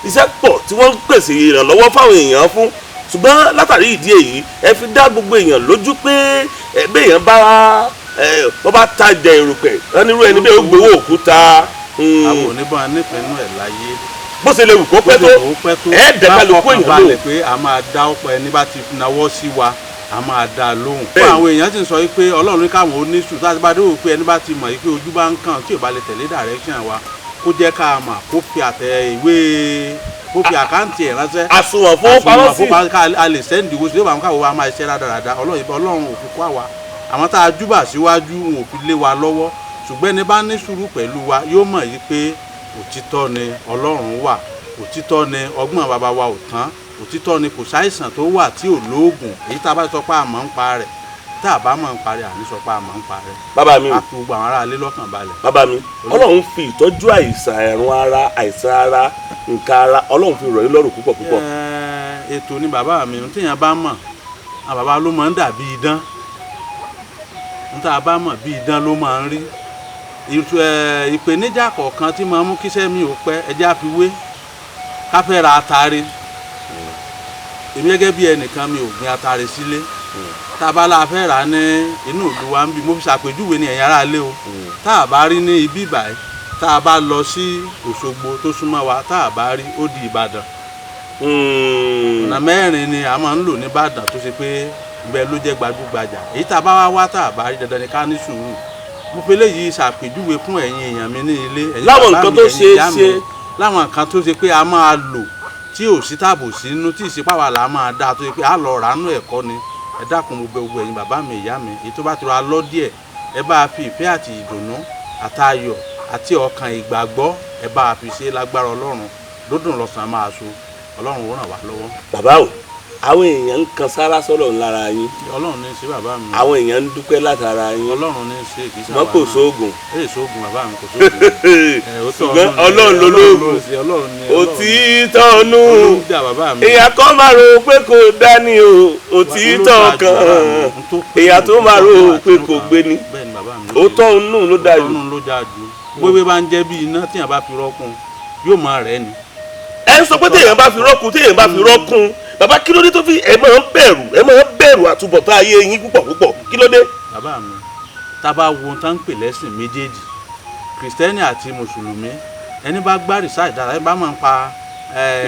iṣẹ́ pọ̀ tí wọ́n ń pèsè ìrànlọ́wọ́ fáwọn èèyàn fún. Ṣùgbọ́n látàrí ìdí èyí, ẹ fi dá gbogbo èèyàn lójú pé béèyàn bá wọ́n bá tajà èrùpẹ̀, wọ́n nírú ẹni bẹ́ẹ̀ ó gbowó òkúta. Àwọn oníbọn nípinnu ẹ̀ láyé. Bó ṣe lè wù kó pẹ́ tó, kó pẹ́ tó, ẹ̀ dẹ́kálukú bá fọkàn èèyàn balẹ̀ lò. Pé a máa dá ọ̀pọ̀ ẹni bá ti nawọ́ sí wa, a máa dá a lóhùn. Fún Bẹ́ẹ̀ni. àwọn èèyàn sì ń sọ wípé Ọlọ́run ní káwọn oníṣù tá a ti bá dé wò pé ẹni bá ti mọ̀ wípé ojú bá ń kàn tí ò bá lè tẹ̀lé direction wa, kó jẹ́ ká mọ̀, kó fi àtẹ ìwé, kó fi account ẹ̀ ránṣẹ́. Àsùnwọ̀n fowópamọ́sí. Àsùnwọ̀n ká a lè send owó sí, yóò bá wọn káwọ́ wa máa ṣe rádaràda. Ọlọ́run, Ọlọ́run ò fi kó àwa, àwọn tá a júbà síwájú, wọn ò fi lé wa lọ́wọ́. Ṣùgbọ́n ẹni bá ní sùúrù pẹ̀lú wa yóò mọ̀ yìí pé òtítọ́ ni Ọlọ́run wà, òtítọ́ ni ọgbọ́n bàbá wa ò tán, òtítọ́ ni kò sáìsàn tó wà tí ò lóògùn. Èyí tá a bá sọ pé a mọ̀ ń pa rẹ̀, tá a bá mọ̀ ń pa rẹ̀, àní sọ pé a mọ̀ ń pa rẹ̀. Bàbá mi A o. fi gbogbo àwọn aráalé lọ́kàn balẹ̀. Bàbá mi, Ọlọ́run fi ìtọ́jú àìsàn ẹ̀rùn ara, àìsàn ara, nǹkan ara, Ọlọ́run fi rọ̀ yín lọ́rùn púpọ̀ púpọ̀. Ètò ni bàbá mi. Ohun téèyàn bá mọ̀, àwọn bàbá ló máa ń dàbí idán. Ohun tá a bá mọ̀ bí idán ló máa ń rí. Ìpèníjà kọ̀ọ̀kan tí máa ń mú kíṣẹ́ mi ò pẹ́, ẹjẹ́ á fi wé ká fẹ́ ra atare. Èmi gẹ́gẹ́ bí ẹnìkan, mi ò gbin atare sílé. Tá a bá la fẹ́ rà á ní inú ìlú wa ń bí, mo fi ṣàpèjúwe ní ẹ̀yin ará ilé o, tá a bá rí ní ibi báyìí, tá a bá lọ sí Òṣogbo tó súnmọ́ wa, tá a bá rí, ó di Ìbàdàn. Ọ̀nà mẹ́rin ni a máa ń lò nìbàdàn tó ṣe pé ibẹ̀ ló jẹ́ gbajúgbajà. Èyí tá a bá wá wá, tá a bá rí, dandan ni ká ní sùúrù. Mo fi eléyìí ṣàpèjúwe fún ẹ̀yin èèyàn mi ní ilé, ẹ̀yin Láwọn bàbá nǹkan mi, tó ẹ̀yin ṣeé ìyá mi. ṣe. Láwọn nǹkan tó ṣe pé a máa lò tí ò sí tààbò sínú, tí ìsepá wa là á máa dáa, tó ṣe pé a lọ ràánú ẹ̀kọ́ ni. Ẹ dákun, mo bẹ̀ gbogbo ẹ̀yin bàbá mi, ìyá mi, èyí tó bá ti ra lọ díẹ̀, ẹ bá a fi ìfẹ́ àti ìdùnnú àtayọ̀ àti ọkàn ìgbàgbọ́, ẹ bá a fi ṣe. Lágbára Ọlọ́run, lódùn lọ́sàn-án máa so. Ọlọ́run ó ràn wá lọ́wọ́. Bàbá o. Àwọn èèyàn ń kan sára sọ́lọ̀ lára yín. Ọlọ́run ní í ṣe bàbá mi. Àwọn èèyàn ń dúpẹ́ látara yín. Ọlọ́run ní í ṣe, kì í ṣe Ṣùgbọ́n àwa kò náà. sóògùn. Èyí sóògùn bàbá mi, kò sóògùn. Ṣùgbọ́n Ọlọ́run ló lóògùn. Òtítọ́ nù Olóńjà bàbá mi. Èèyàn kan máa rò pé kò dání o, òtítọ́ kan èèyàn tó máa rò pé kò gbé ni. Bẹ́ẹ̀ ni bàbá mi. Òótọ́ nù ló dáa jù. Òótọ́ nù ló dáa jù. Gbogbo bá ń jẹ́ bí iná tíyàn bá fi rọ́kun yóò máa rẹ̀ ni. Ẹ ń sọ pé téèyàn bá fi rọ́kun, téèyàn bá fi rọ́kun, bàbá, kí ló dé tó fi ẹ máa ń bẹ̀rù, ẹ máa ń bẹ̀rù àtúbọ̀tán ayé yín púpọ̀ púpọ̀? Kí ló dé? Bàbá mi, tá a bá wo ohun tá ń pè lẹ́sìn méjèèjì, Kìrìsìtẹ́nì àti Mùsùlùmí, ẹni bá gbá rìsáì dára, ẹni bá máa ń pa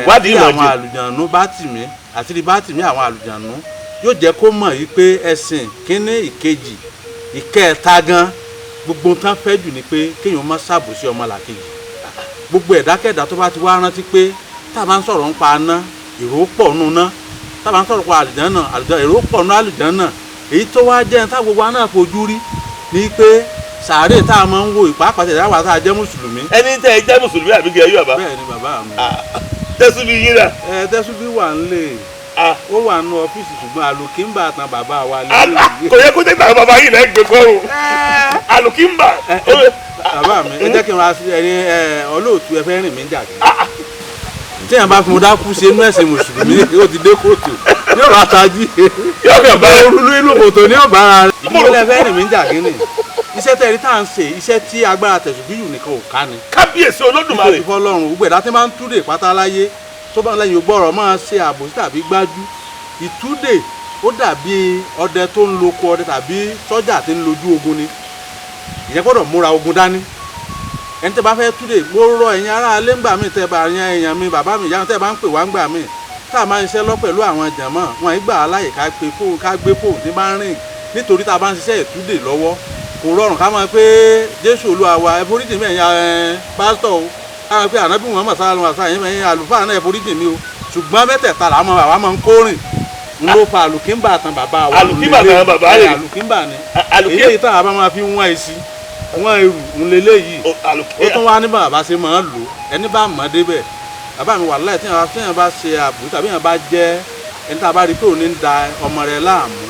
Ìwádìí bí ìmọ̀ àwọn jù. àlùjànnú bá tì mí àti rí bá tì mí àwọn àlùjànnú, yóò jẹ́ kó mọ̀ yìí pé ẹ̀sìn kínní, ìkejì, ìkẹta gan, gbogbo ohun tán fẹ́ jù ni pé kéèyàn má ṣàbòsí ọmọlàkejì. Gbogbo ẹ̀dákẹ́dá tó bá ti wá rántí pé tá a bá ń sọ̀rọ̀ ń pa aná, èrò pọ̀ nù ná, tá a bá ń sọ̀rọ̀ pa àlùjánnà, èrò pọ̀ nù àlùjánnà. Èyí tó wá jẹ́ tá gbogbo wa náà fojú rí ni pé sàárè tá a máa ń wo ìpápàá tẹ̀lé àwa tá a jẹ́ mùsùlùmí. Ẹni tẹ́ ẹ jẹ́ mùsùlùmí àbí kí ẹ yí bàbá? Bẹ́ẹ̀ ni bàbá mi. Tẹ́sùn bí yín rà. Ẹ tẹ́sùbí wà ń lè, ó wà nù ọ́fíìsì, ṣùgbọ́n àlòkínbà tán bàbá wa lè. Kò yẹ kó tẹ́tà bàbá yìí lẹ́ gbé kọ́rùn àlùkìmbà. Bàbá mi, ẹ jẹ́ kí n ra ẹni olóòtú, ẹ fẹ́ rìn mí jà kí tí èèyàn bá fi mo dákú sí inú ẹ̀sìn mùsùlùmí, ó ti dé kóòtù ní ọ̀rọ̀ àtàjì. Yóò kàn bá Olú inú kòtò ní ọ̀bá ara rẹ̀. Mo lè fẹ́ rìn mí jà kí ni iṣẹ́ tẹ̀rí tá à ń ṣe, iṣẹ́ tí agbára tẹ̀sùbíyù nìkan ò ká ni. Kábíyèsí Olódùmarè. Nítorí fọlọ́run, gbogbo ẹ̀dá tí máa ń túdè pátá láyé tó bá lẹ́yìn gbọ́rọ̀ máa ṣe àbòsí tàbí gbájú ìtúdè, ó dàbí ọdẹ tó ń loko ọdẹ tàbí sọ́jà tí ń lojú ogun ni. Ìyẹn gbọ́dọ̀ múra ogun dání. Ẹni tẹ́ bá fẹ́ túdè, mo rọ ẹ̀yin ará alẹ́ ńgbà míì, tẹ́ bá yan èèyàn mi, bàbá mi, ìyá mi, tẹ́ bá ń pè wá ńgbà míì tá a máa ń ṣiṣẹ́ lọ pẹ̀lú àwọn jàmọ́ wọn, ìgbà aláyè ká pe fóònù, ká gbé fóònù tí bá ń rìn, nítorí tá a bá ń ṣiṣẹ́ ìtúdè lọ́wọ́, kò rọrùn ká máa pé Jésù Olúwa wa, ẹ foríjì mí, ẹ̀yin pásítọ̀ o, ká máa pé Ànábì Muhammad sallallahu alaihi wasallam, ẹ̀yin àlùfáà náà, ẹ foríjì mí o. Ṣùgbọ́n mẹ́tẹ̀ẹ̀ta là máa àwa máa ń kórìn n ló fa àlùkínbà tán bàbá wa. Àlùkínbà tán bàbá rẹ̀. Àlùkínbà ni. Àlùkí- Èyí táwa bá máa fi wọ́n èsì wọ́n èrù ńlẹ́lẹ́yìí, ó tún wá ní bàbá ṣe máa ń lò. Ẹni bá mọ̀ débẹ̀, bàbá mi, wàláhì, tí èèyàn bá ṣe àbò tàbí èèyàn bá jẹ́ ẹni tá a bá rí pé òun ní ń da ọmọ rẹ̀ láàmú,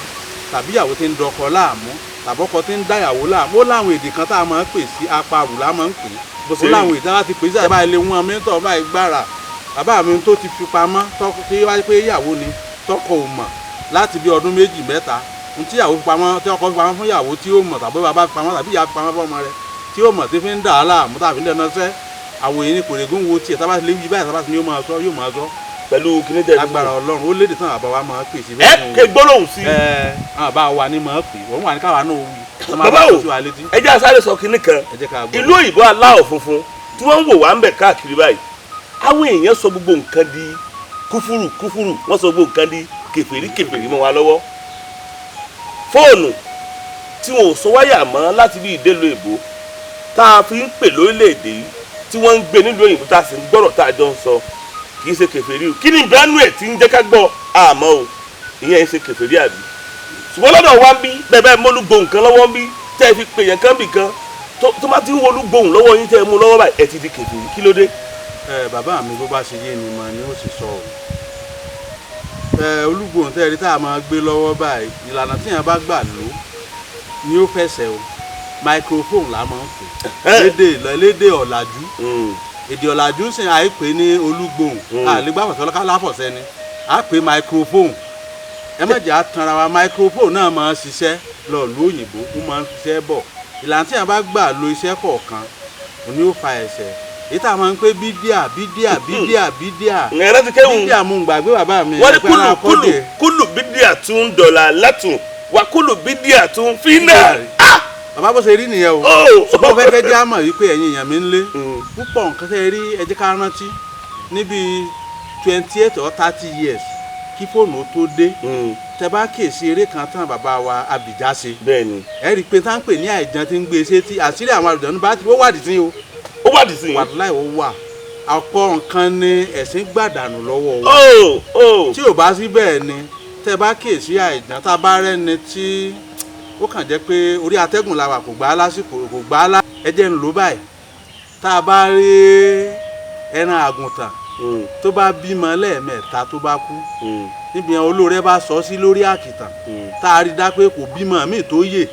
tàbí ìyàwó tí ń dọkọ láàmú, tàbí ọkọ tí ń dá ìyàwó láàmú, ó láwọn èdè kan tá a máa ń pè sí apàrù la máa ń pè Bó ṣe ó rí. Láwọn èdè tá a ti pè sí àbá ilé wọn mẹ́tọ̀ báyìí gbára bàbá mi tó ti fi pamọ́ tí wáyé pé ìyàwó ni tọkọ ò mọ̀ láti bí ọdún 2, 3, ohun tí ìyàwó fi pamọ́, tí ọkọ fi pamọ́ fún ìyàwó tí ó mọ̀, tàbí bàbá fi pamọ́, tàbí ìyá fi pamọ́ fọ́mọ rẹ̀ tí ó mọ̀, tí fi ń dà á láàmú tàbí ń dẹná sẹ́ àwòyìn ní kòrègùn wo tiẹ̀ tábà lè wí báyìí, tábà sì ní yóò máa sọ, yóò máa sọ. Pẹ̀lú kíní tẹ̀. Lágbára Ọlọ́run, ó léde tán àbá wa máa pè sí. Ẹ ké gbólóhùn sí. Ẹ àwọn àbá wa ní máa pè wọ́n wà ní káwa náà wí. Wọ́n máa Bàbá bá o, sí wa létí. ẹ jẹ́ àsáré sọ kíní kan. Ẹ jẹ́ ká gbọ́. Ìlú òyìnbó aláwọ̀ funfun tí wọ́n ń wò wá ń bẹ̀ káàkiri báyìí, àwọn èèyàn sọ gbogbo nǹkan di kúfúrú kúfúrú, wọ́n sọ gbogbo nǹkan di kèfèrí kèfèrí mọ́ wa lọ́wọ́. Fóònù tí wọn ò sọ wáyà mọ́ láti bí ìdélò èbó tá a fi ń pè lórílẹ̀‐èdè yìí, tí wọ́n ń gbé nílùú òyìnbó, tá a sì ń gbọ́rọ̀ tá a jọ ń sọ, kì í ṣe kèfèrí o. Kí ni ìbánú ẹ̀ tí ń jẹ́ ká gbọ́ àmọ́ o, ìyẹn ń ṣe kèfèrí àbí? Ṣùgbọ́n lọ́dọ̀ wa ń bí bẹ́ẹ̀ bẹ́ẹ̀ mọ́lúgbòhùn kan lọ́wọ́ ń bí tẹ́ ẹ fi pè yẹn kan bì kan tó bá ti ń wolúgbòhùn lọ́wọ́ yín, tẹ́ ẹ mú lọ́wọ́ báyìí, ẹ ti di kèfèrí. Kí ló dé? Ẹ bàbá mi, bó bá ṣe yé ni mo ni ó sì sọ o. Ẹ olúgbòhùn tẹ́ ẹ rí tá a máa gbé lọ́wọ́ báyìí, ìlànà tí yẹn bá gbà lò ni ó fẹsẹ̀ o. Microphone la máa ń pè lédè ọ̀làjú. Èdè ọ̀làjú ń sìn àìpé ní olúgbòhùn àlégbàfọ̀sọ́lọ́ká láfọ̀sẹ́ ni à pè microphone. Ẹ má jẹ́ àtànra wa, microphone náà máa ń ṣiṣẹ́ lọ́ọ̀lú òyìnbó, ó máa ń ṣiṣẹ́ bọ̀. Ìlànà tí yẹn bá gbà lo iṣẹ́ kọ̀ọ̀kan òun ni ó fa ẹ̀sẹ̀ èyí tá a máa ń pè bídíà bídíà bídíà bídíà. Ǹyẹn ti kéwù. Bídíà mú gbàgbé bàbá mi. Wọ́n ní ẹ̀pẹ́ kúlù ara kúlù kọ́dẹ̀. Kúlù bídíà tún dọ̀là látùn wà kúlù bídíà tún fínà. Bàbá, bó ṣe rí nìyẹn o. Oh! Ṣùgbọ́n fẹ́ kẹ́ jẹ́ àmọ̀ wípé ẹ̀yin èèyàn mi ń lé púpọ̀ nǹkan tẹ́ ẹ rí, ẹ jẹ́ ká rántí níbi 28 or 30 years kí fóònù ó tó dé, tẹ bá kíyèsí eré kan tán bàbá wa Abìjà ṣe, Bẹ́ẹ̀ni. ẹ rí i pé tá ń pè ní àìjàn tí ń gbé e sétí, àṣírí àwọn àlùjànnú bá ti ó wádìí sí o. Ó wà dì sí i. Wàláì, ó wà. Ọ̀pọ̀ nǹkan ni ẹ̀sìn gbàdànù lọ́wọ́ wa. Ó ó. Tí ò bá sí bẹ́ẹ̀ ni, tẹ bá kíyèsí àìjàn tá a bá rẹ́ni tí ó kàn jẹ́ pé orí atẹ́gùn la wà, kò gbà á lásìkò, kò gbà á lá, ẹ jẹ́ ń lò báyìí. Tá a bá rí ẹran àgùntàn Tó bá bímọ lẹ́ẹ̀mẹ́ta tó bá kú, níbi yẹn olóore bá sọ sí lórí àkìtàn, tá a rí dá pé kò bímọ míì tó yè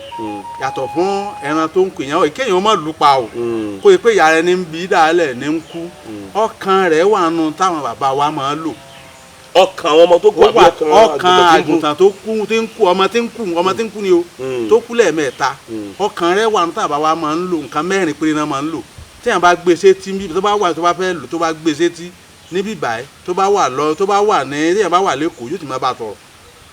yàtọ̀ fún ẹran tó ń pè yẹn, kéèyàn má lù pa o, kó o pé ìyá rẹ ní ń bí dàálẹ̀ ní ń kú, ọkàn rẹ̀ wà nù táwọn bàbá wa máa ń lò. Ọkàn àwọn ọmọ tó kú àbí ọkàn àgùntàn tó kú, tí ń kú, ọmọ tí ń kú, ọmọ tí ń kú ni o, tó kú lẹ́ẹ̀mẹ́ta, ọkàn rẹ̀ wà nù táwọn bàbá wa máa ń lò. Nǹkan mẹ́rin péré náà máa ń lò. Téèyàn bá gbé sétí níbi tó bá wà, tó bá fẹ́ lò, tó bá gbé sétí níbí báyìí, tó bá wà lọ, tó bá wà ní, téèyàn bá wà lẹ́kọ̀ọ́, yóò ti máa bá a sọ̀rọ̀.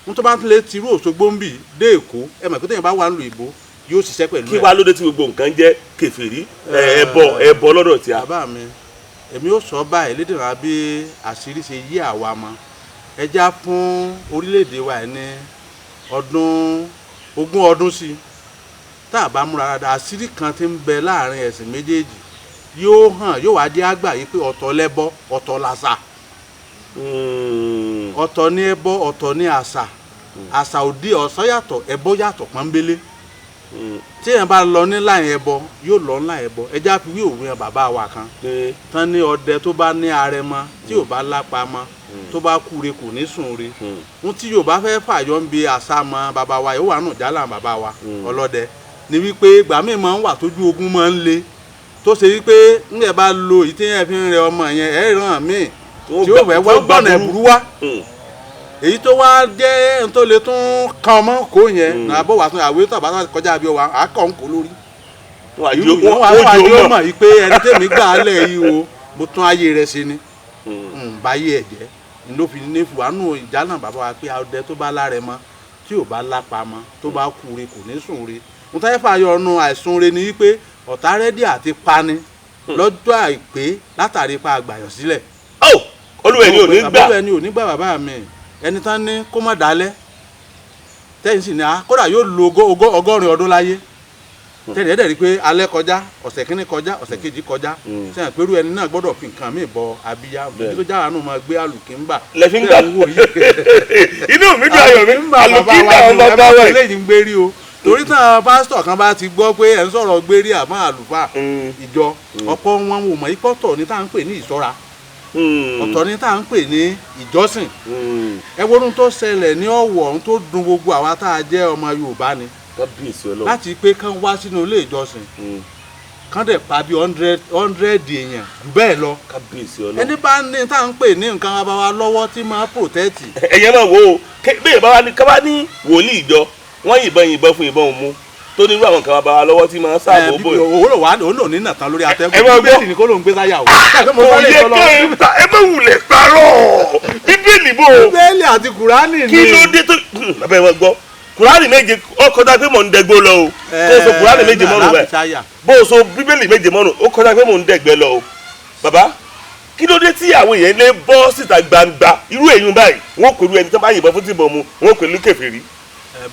N tó bá tún lè tirú Òṣogbo ń bì dé Èkó, ẹ mọ̀ pé téèyàn bá wà nílùú ìbò, yóò ṣiṣẹ́ pẹ̀lú ẹ̀. Kí wàá lóde tí gbogbo nǹkan jẹ́ kèfèrí, ẹbọ ẹbọ lọ́dọ̀ tí a. Bàbá mi, èmi ò sọ báyìí lédè rà bí àṣírí ṣe yí àwa mọ́. Ẹ já fún orílẹ̀-èdè wa ẹ̀ ní ọdún 20 ọdún sí i, tá a bá múra dáadáa, àṣírí kan ti ń bẹ láàrin ẹ̀sìn méjèèjì yóò hàn, yóò wá jẹ́ àgbà yìí pé ọ̀tọ̀ lẹ́bọ, ọ̀tọ̀ làṣà. Ọ̀tọ̀ ní ẹbọ, ọ̀tọ̀ ní àṣà. Àṣà òde ọ̀sọ́ yàtọ̀, ẹbọ yàtọ̀ pọ́nbélé. Tí èèyàn bá lọ ní láì ẹbọ, yóò lọ ní láì ẹbọ. Ẹjẹ́ àfi wí òwe yẹn bàbá wa kan tán ní ọdẹ tó bá ní arẹmọ tí ò bá lápá mọ, tó bá kúre kò ní sùn re. Ohun tí Yorùbá fẹ́ fàyọ ń bi àṣà mọ bàbá wa yóò wà nù jálà bàbá wa ọlọ́dẹ ni wípé ìgbà míì máa ń wà tójú ogun máa ń le, tó ṣe wípé ńlẹ̀ bá lo èyí tí yẹn fi ń rẹ ọmọ yẹn, ẹ̀ ràn míì tí ó fẹ́ wá gbọ̀nà ẹ̀bùrú wá, èyí tó wá jẹ́ tó lè tún kan ọmọ kó yẹn náà bọ̀ wá tún àwé tó àbá kọjá bí ọwọ́ àkọ́ ń kó lórí. Wọ́n wá yóò mọ̀ yìí pé ẹni tèmi gbà á lẹ̀ yìí o, mo tún ayé rẹ̀ ṣe ni báyé ẹ̀ jẹ́ ló fi ní wàánù ìjálà bàbá wa pé ọdẹ tó bá lára ẹ mọ́, tí ò bá lápá mọ́, tó bá kú re kò ní sùn re. Mo táyé fàyọ ọ̀nà àìsùn re ni wípé ọ̀tá rẹ́dí àti pani lọ́jọ́ àìpé látàrí ipa àgbàyàn sílẹ̀. Olúwa ẹni ò ní gbà. Olúwa ẹni ò ní gbà bàbá mi, ẹni tán ní kó má dalẹ̀ tẹ́yìn sì ní a kódà yóò lo 100 ọdún láyé tẹ́yìn ẹ̀dẹ̀ rí i pé alẹ́ kọjá, ọ̀sẹ̀ kínní kọjá, ọ̀sẹ̀ kejì kọjá, sẹ́yìn pẹ̀lú ẹni náà gbọ́dọ̀ fi nǹkan míì bọ abíyá tó jára nù máa gbé àlùkìńbà. Lẹ́fí ń gbà, inú mi dùn, ayọ̀ mi, àlùkìńbà ọmọ bá wẹ̀. Eléyìí ń gbérí o, torí tán pásítọ̀ kan bá ti gbọ́ pé ẹ̀ ń sọ̀rọ̀ gbérí àmọ́ àlùfáà ìjọ ọ̀pọ̀ wọn ò mọ̀ ipọ́tọ̀ ní tá à ń pè ní ìṣọ́ra, ọ̀tọ̀ ní tá à ń pè ní ìjọsìn. Ẹ wo ohun tó ṣẹlẹ̀ ní Ọ̀wọ̀, ohun tó dùn gbogbo àwa tá a jẹ́ ọmọ Yorùbá ni láti pé kán wá sínú ilé ìjọsìn, kán dẹ̀ pa bí 100 èèyàn jù bẹ́ẹ̀ lọ. Ẹni bá ní tá à ń pè ní nǹkan bá wa lọ́wọ́ tí máa protect. Ẹ̀yẹ́ náà wò ó, bẹ́ẹ̀ bá wa ní ká bá ní wòlíì ìjọ wọ́n yìnbọn yìnbọn fún ìbọn òun mú tó ní irú àwọn nǹkan bá wa lọ́wọ́ tí máa ń sáàbò bò. Owó lò wá òun lò ní nàtàn lórí atẹ́gùn, bíbélì ni kó ló ń gbé sáyà o. Kò yẹ kí ẹ má wulẹ̀ parọ́ bíbélì bò. Bíbélì àti kùránì ni. Kí ló dé tó bàbá ẹ wọ́n gbọ́ kùránì méje ó kọjá pé mò ń dẹgbó lọ o, kó o so kùránì méje mọ́rùn bẹ́ẹ̀ bó o so bíbélì méje mọ́rùn ó kọjá pé mò ń dẹgbẹ́ lọ o. Bàbá, kí ló dé tí àwọn èèyàn lè bọ́ síta gbangba irú èyí báyìí, wọ́n pẹ̀lú ẹni tó bá yìnbọn fún tìbọn mu, wọ́n pẹ̀lú kèfèrí.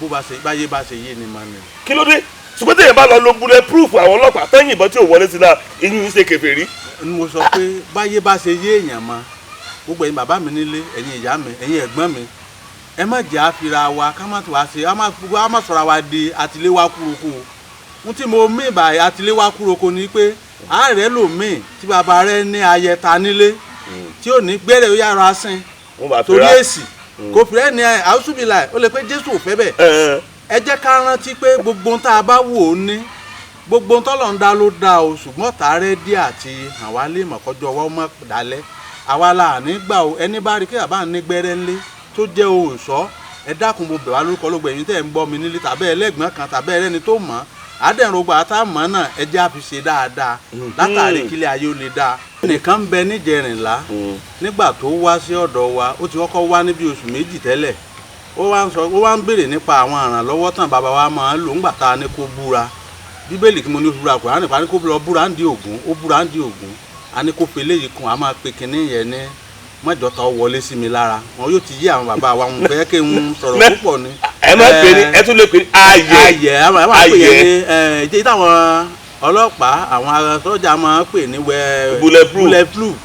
Bó bá ṣe báyé bá ṣe yé ni màá ní. Kí ló dé ṣùgbọ́n téèyàn bá lọ lo bullet proof àwọn ọlọ́pàá tẹ́yìn ìbọn tí ò wọlé sí náà, eyín ń ṣe kèfèrí. Mo sọ pé báyé bá ṣe yé èèyàn mọ́, gbogbo ẹ̀yin bàbá mi nílé, ẹ̀yin ìyá mi, ẹ̀yin ẹ̀gbọ́n mi, ẹ má jẹ́ àfira wa ká má tó wá ṣe á má sọ̀rọ̀ wa di àtiléwá kúroko. Ohun tí mo mí báyìí àtiléwá kúroko ni pé àárẹ̀ lòmíì tí bàbá rẹ̀ ní ayẹta nílé tí ò ní gbére ó yára sin torí èsì kò fi rẹ́ ní àwùsùbìlà ó lè pé Jésù ò fẹ́ bẹ́ẹ̀. Ẹ jẹ́ ká rántí pé gbogbo ohun tá a bá wò ó ní gbogbo ohun tọ́lọ̀ ń dá ló dá o, ṣùgbọ́n ọ̀tá rẹ́ dí àti àwa lè mọ̀ kọjọ́ ọwọ́ mọ́ dalẹ̀ àwa la ní gbà o. Ẹni bá rí kí bàbá ní gbẹ́rẹ́ ńlé tó jẹ́ ohun ìṣọ́, ẹ dákun mo bẹ̀ wá lórúkọ lógbó ẹ̀yin tẹ́ ń gbọ́ mi nílé tàbí ẹlẹ́gbọ́n kan tàbí ẹlẹ́ni tó mọ̀ àdẹ̀rùngbà tá a mọ̀ náà, ẹ jẹ́ àfi ṣe dáadáa látàrí kílẹ̀ ayé ó lè dáa. Ẹnìkan ń bẹ níjẹrìnlá nígbà tó wá sí ọ̀dọ̀ wa, ó ti kọ́kọ́ wá níbi oṣù méjì tẹ́lẹ̀, ó wá ń sọ, ó wá ń béèrè nípa àwọn àrànlọ́wọ́ tán bàbá wa máa ń lò ńgbà tá a ní kó búra. Bíbélì kí mo ní ó búra, Kùránì pa ní kó lọ búra ń di Ògún, ó búra ń di Ògún, a ní kó fi eléyìí kún, a máa pe kinní yẹn ní mọ́jọ́ta ó wọlé sí mi lára. Wọn yóò ti yí àwọn bàbá wa, wọn fẹ́ kí n sọ̀rọ̀ púpọ̀ ni. Ẹ máa pè ní, ẹ tún lè pè ní ayẹ. Ayẹ, ẹ máa pè yẹn ní ẹ jẹ́ táwọn ọlọ́pàá àwọn sọ́jà máa ń pè ní bulletproof.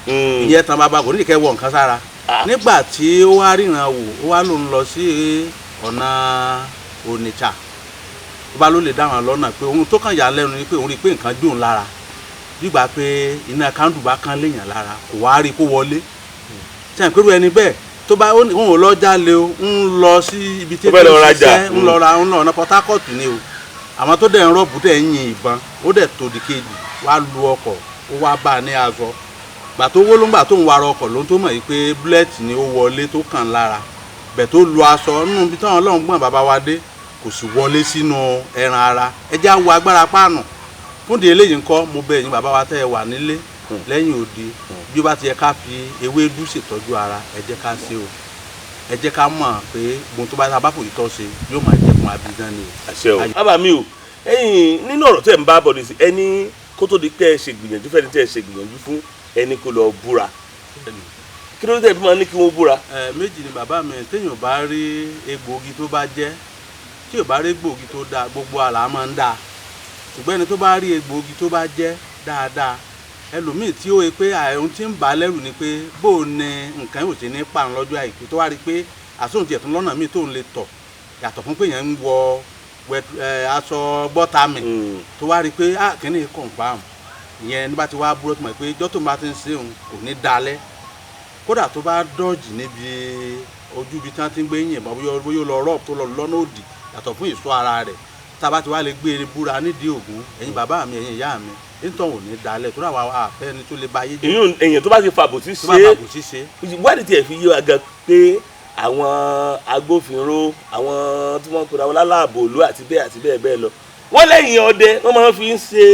Ìyẹn tán bàbá kò ní kẹ́ wọ nǹkan sára. Nígbà tí ó wá ríran wò, ó wá lòun lọ sí ọ̀nà Onitsha, ó bá ló lè dá wọn lọ́nà pé ohun tó kàn yà lẹ́nu ni pé òun rí i pé nǹkan dùn lára, gbígbà pé iná kándù bá kán léèyàn lára, kò wá rí i kó wọlé. Ṣe àpérò ẹni bẹ́ẹ̀ tó bá òun ò lọ jalè o, ń lọ sí ibi tí Ó fẹ́ lọ rajà. ṣiṣẹ́, ń lọ ra, ń lọ ọ̀nà Port Harcourt ni o. Àwọn tó dẹ̀ ń rọ́ọ̀bù dẹ̀ ń yin ìbọn, ó dẹ̀ tòdì kejì wá lu ọkọ̀, ó wá bá a ní aṣọ gbà tó wó ló ń gbà tó ń wara ọkọ̀ ló ń tó mọ̀ yìí pé búlẹ̀tì ni ó wọlé tó kàn lára bẹ̀ tó lu aṣọ nínú ibi táwọn ọlọ́run gbọ̀n bàbá wa dé, kò sì wọlé sínú ẹran ara. Ẹ jẹ́ á wo agbára páànù fúndì eléyìí ńkọ́. Mo bẹ̀ yín bàbá wa tẹ́ ẹ wà nílé lẹ́yìn odi, bí ó bá ti yẹ ká fi ewédú ṣètọ́jú ara, ẹ jẹ́ ká ṣe o. Ẹ jẹ́ ká mọ̀ pé gbogbo tó bá ta bá fòyí tọ́ ṣe yóò máa jẹ́ fún abidjan ni o. Àṣẹ o. Bàbá mi o, ẹ̀yin nínú ọ̀rọ̀ tẹ́ ń bá bọ̀ ní sí ẹni kó tó di pé ẹ ṣe gbìyànjú fẹ́ni tẹ́ ẹ ṣe gbìyànjú fún ẹni kó lọ búra, kí ló dé tẹ́ fi máa ní kí wọ́n búra? Ẹ méjì ni bàbá mi. Téèyàn bá rí egbòogi tó bá jẹ́, tí ò bá rí egbòogi tó dáa, gbogbo àlà máa ń dáa. Ṣùgbọ́n ẹni tó bá rí egbòogi tó bá jẹ́ dáadáa, ẹlòmíì tí ó yẹ pé àìhun tí ń bà á lẹ́rù ni pé bó o ní nǹkan yóò ṣe ní parun lọ́jọ́ àìkú, tó wá rí i pé àsóhun tiẹ̀ tún lọ́nà míì tóun lè tọ̀ yàtọ̀ fún pé yẹn ń wọ aṣọ gbọ́ta mi, tó wá rí i pé ah, kíní confam ìyẹn nígbà tí wàá búrọ́ tó mọ̀ pé ijọ́ tó bá ti ń ṣe òun kò ní dalẹ̀. Kódà tó bá dọ́ọ̀jì níbi ojú ibi tí wọ́n ti ń gbé yìnbọn, bóyá ó lọ rọ́ọ̀bù tó lọ lọ́nà òdì yàtọ̀ fún ìṣọ́ ara rẹ̀, tá a bá ti wá lè gbé e búra nídìí Ògún, ẹ̀yin bàbá mi, ẹ̀yin ìyá mi, nítorí òun ò ní dalẹ̀ tó rà wá àfẹ́ ni tó lè ba ayé jẹ́. Ìyún èèyàn tó bá ti fàbò sí tó bá ṣe fàbò sí ṣe. Wádìí tiẹ̀ fi yé wa gan pé àwọn agbófinró, àwọn tí wọ́n pera wọn láláàbò òlu àti bẹ́ẹ̀ àti bẹ́ẹ̀ bẹ́ẹ̀ lọ, wọ́n lẹ́yìn ọdẹ wọ́n máa fi ń ṣe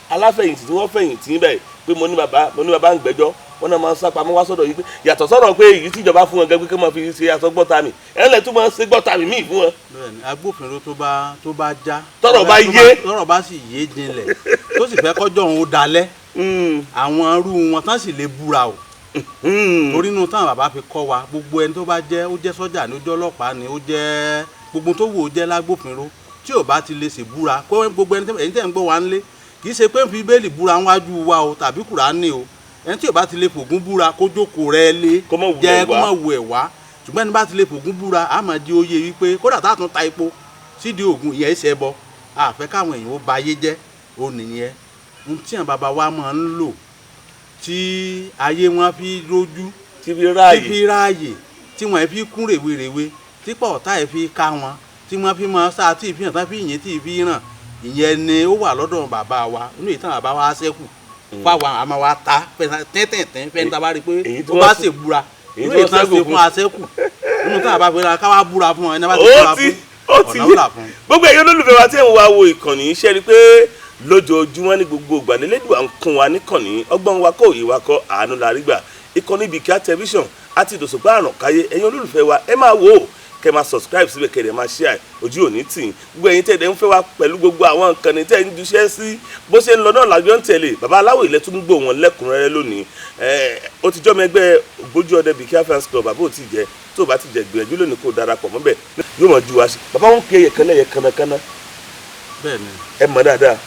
aláfẹ̀yìntì tí wọ́n fẹ̀yìntì bẹ́ẹ̀ pé mo ní bàbá, mo ní bàbá ń gbẹ́jọ́, wọ́n náà máa ń sápamọ́ wá sọ́dọ̀ yìí pé yàtọ̀ sọ̀rọ̀ pé èyí tí ìjọba fún wọn gan pé kí wọ́n fi ṣe aṣọ gbọ́ta mi ẹ̀rẹ́lẹ̀ tó máa ń ṣe gbọ́ta mi míì fún wọn. Bẹ́ẹ̀ni, agbófinró tó bá já, Tọ́rọ̀ bá yé. Tọ́rọ̀ bá sì yé jinlẹ̀, tó sì fẹ́ kọjọ́ òun ó dalẹ̀, àwọn irú wọn tán sì lè búra o. Torí inú táwọn bàbá fi kọ́ wa, gbogbo ẹni tó bá jẹ́, ó jẹ́ sọ́jà ni, ó jẹ́ ọlọ́pàá ni, ó jẹ́ gbogbo tó wù ó jẹ́ lágbófinró, tí ò bá ti lè ṣe búra kó gbogbo ẹni ẹ̀yin tẹ́ ń gbọ́ wa ń lé, kì í ṣe pé ń fi bẹ́ẹ̀lì búra wájú wa o tàbí Kùránì o. Ẹni tí ò bá ti lè fògún búra, kó jókòó rẹ̀ lé. Kó má wulẹ̀ jẹ́ kó wá. má wù ẹ̀ wá. Ṣùgbọ́n ẹni bá ti lè fògún búra, á máa di oyè wípé kódà tá a tún ta epo sídìí Ògún ìyẹn ìṣẹ́ bọ àfẹ́ káwọn èèyàn ó ba ayé jẹ́. Ó nìyẹn ohun tí àwọn bàbá wa máa ń lò tí ayé wọn fi rójú, tí fi ráàyè, tí fi ráàyè, tí wọ́n fi kún rèwerèwe, tí pọ̀ ọ̀tá ẹ̀ fi ká wọn, tí wọ́n fi máa sá, tí ìfihàn tán fi yìn, tí ìfi ràn. Ìyẹn ni ó wà lọ́dọ̀ bàbá wa inú ìtàn bàbá wa ṣẹ́kù fáwọn àmọ́ wa ta tẹ́tẹ̀tẹ̀ fẹ́ni tá a bá rí i pé Èyí tí ó wọ́n bá ṣe búra èyí inú tí wọ́n ìtàn ṣẹ́kù ṣe fún. Fún aṣẹ́kù inú ìtàn bàbá fi ra ká wá búra fún wọn, ẹni bá ti ó búra ti fún ó ti ọ̀nà ó là fún. Gbogbo ẹ̀yin olólùfẹ́ wa tí ẹ̀ ń wá wo ìkànnì iṣẹ́ rí pé lójoojúmọ́ ní gbogbo ìgbà lélẹ́dùn à ń kún wa níkànnì ọgbọ́n wa kọ́, òye wa kọ́, àánú la rí gbà. Ìkànnì Bìkíá Tẹlifíṣàn àti Ìdòṣùpá Àrànkáyé. Ẹ̀yin olólùfẹ́ wa, ẹ máa wò ó, kẹ́ máa subscribe síbẹ̀, kẹ́ ẹ máa share. Ojú òní tì í. Gbogbo ẹ̀yin tẹ́ ẹ̀ ń fẹ́ wa pẹ̀lú gbogbo àwọn nǹkan tẹ́ ẹ̀ ń juṣẹ́ sí bó ṣe ń lọ náà lájọ́ ń tẹ̀lé. Bàbá aláwọ̀ ilẹ̀ tún gbọ́ wọn lẹ́kùnrẹ́rẹ́ lónìí. Ẹ̀ ó ti jọ́ mi ẹgbẹ́ ògbójú ọdẹ Bìkíá Fans Club, àbó ò tí jẹ́? Tó o bá ti jẹ́, gbìyànjú lónìí kó o darapọ̀ mọ́bẹ̀, yóò mọ̀ ju wa sí. Bàbá wọn kì í ẹyẹ kan lẹ́yẹ kànnàkànnà. Bẹ́ẹ̀ ni. Ẹ mọ̀ dáadáa.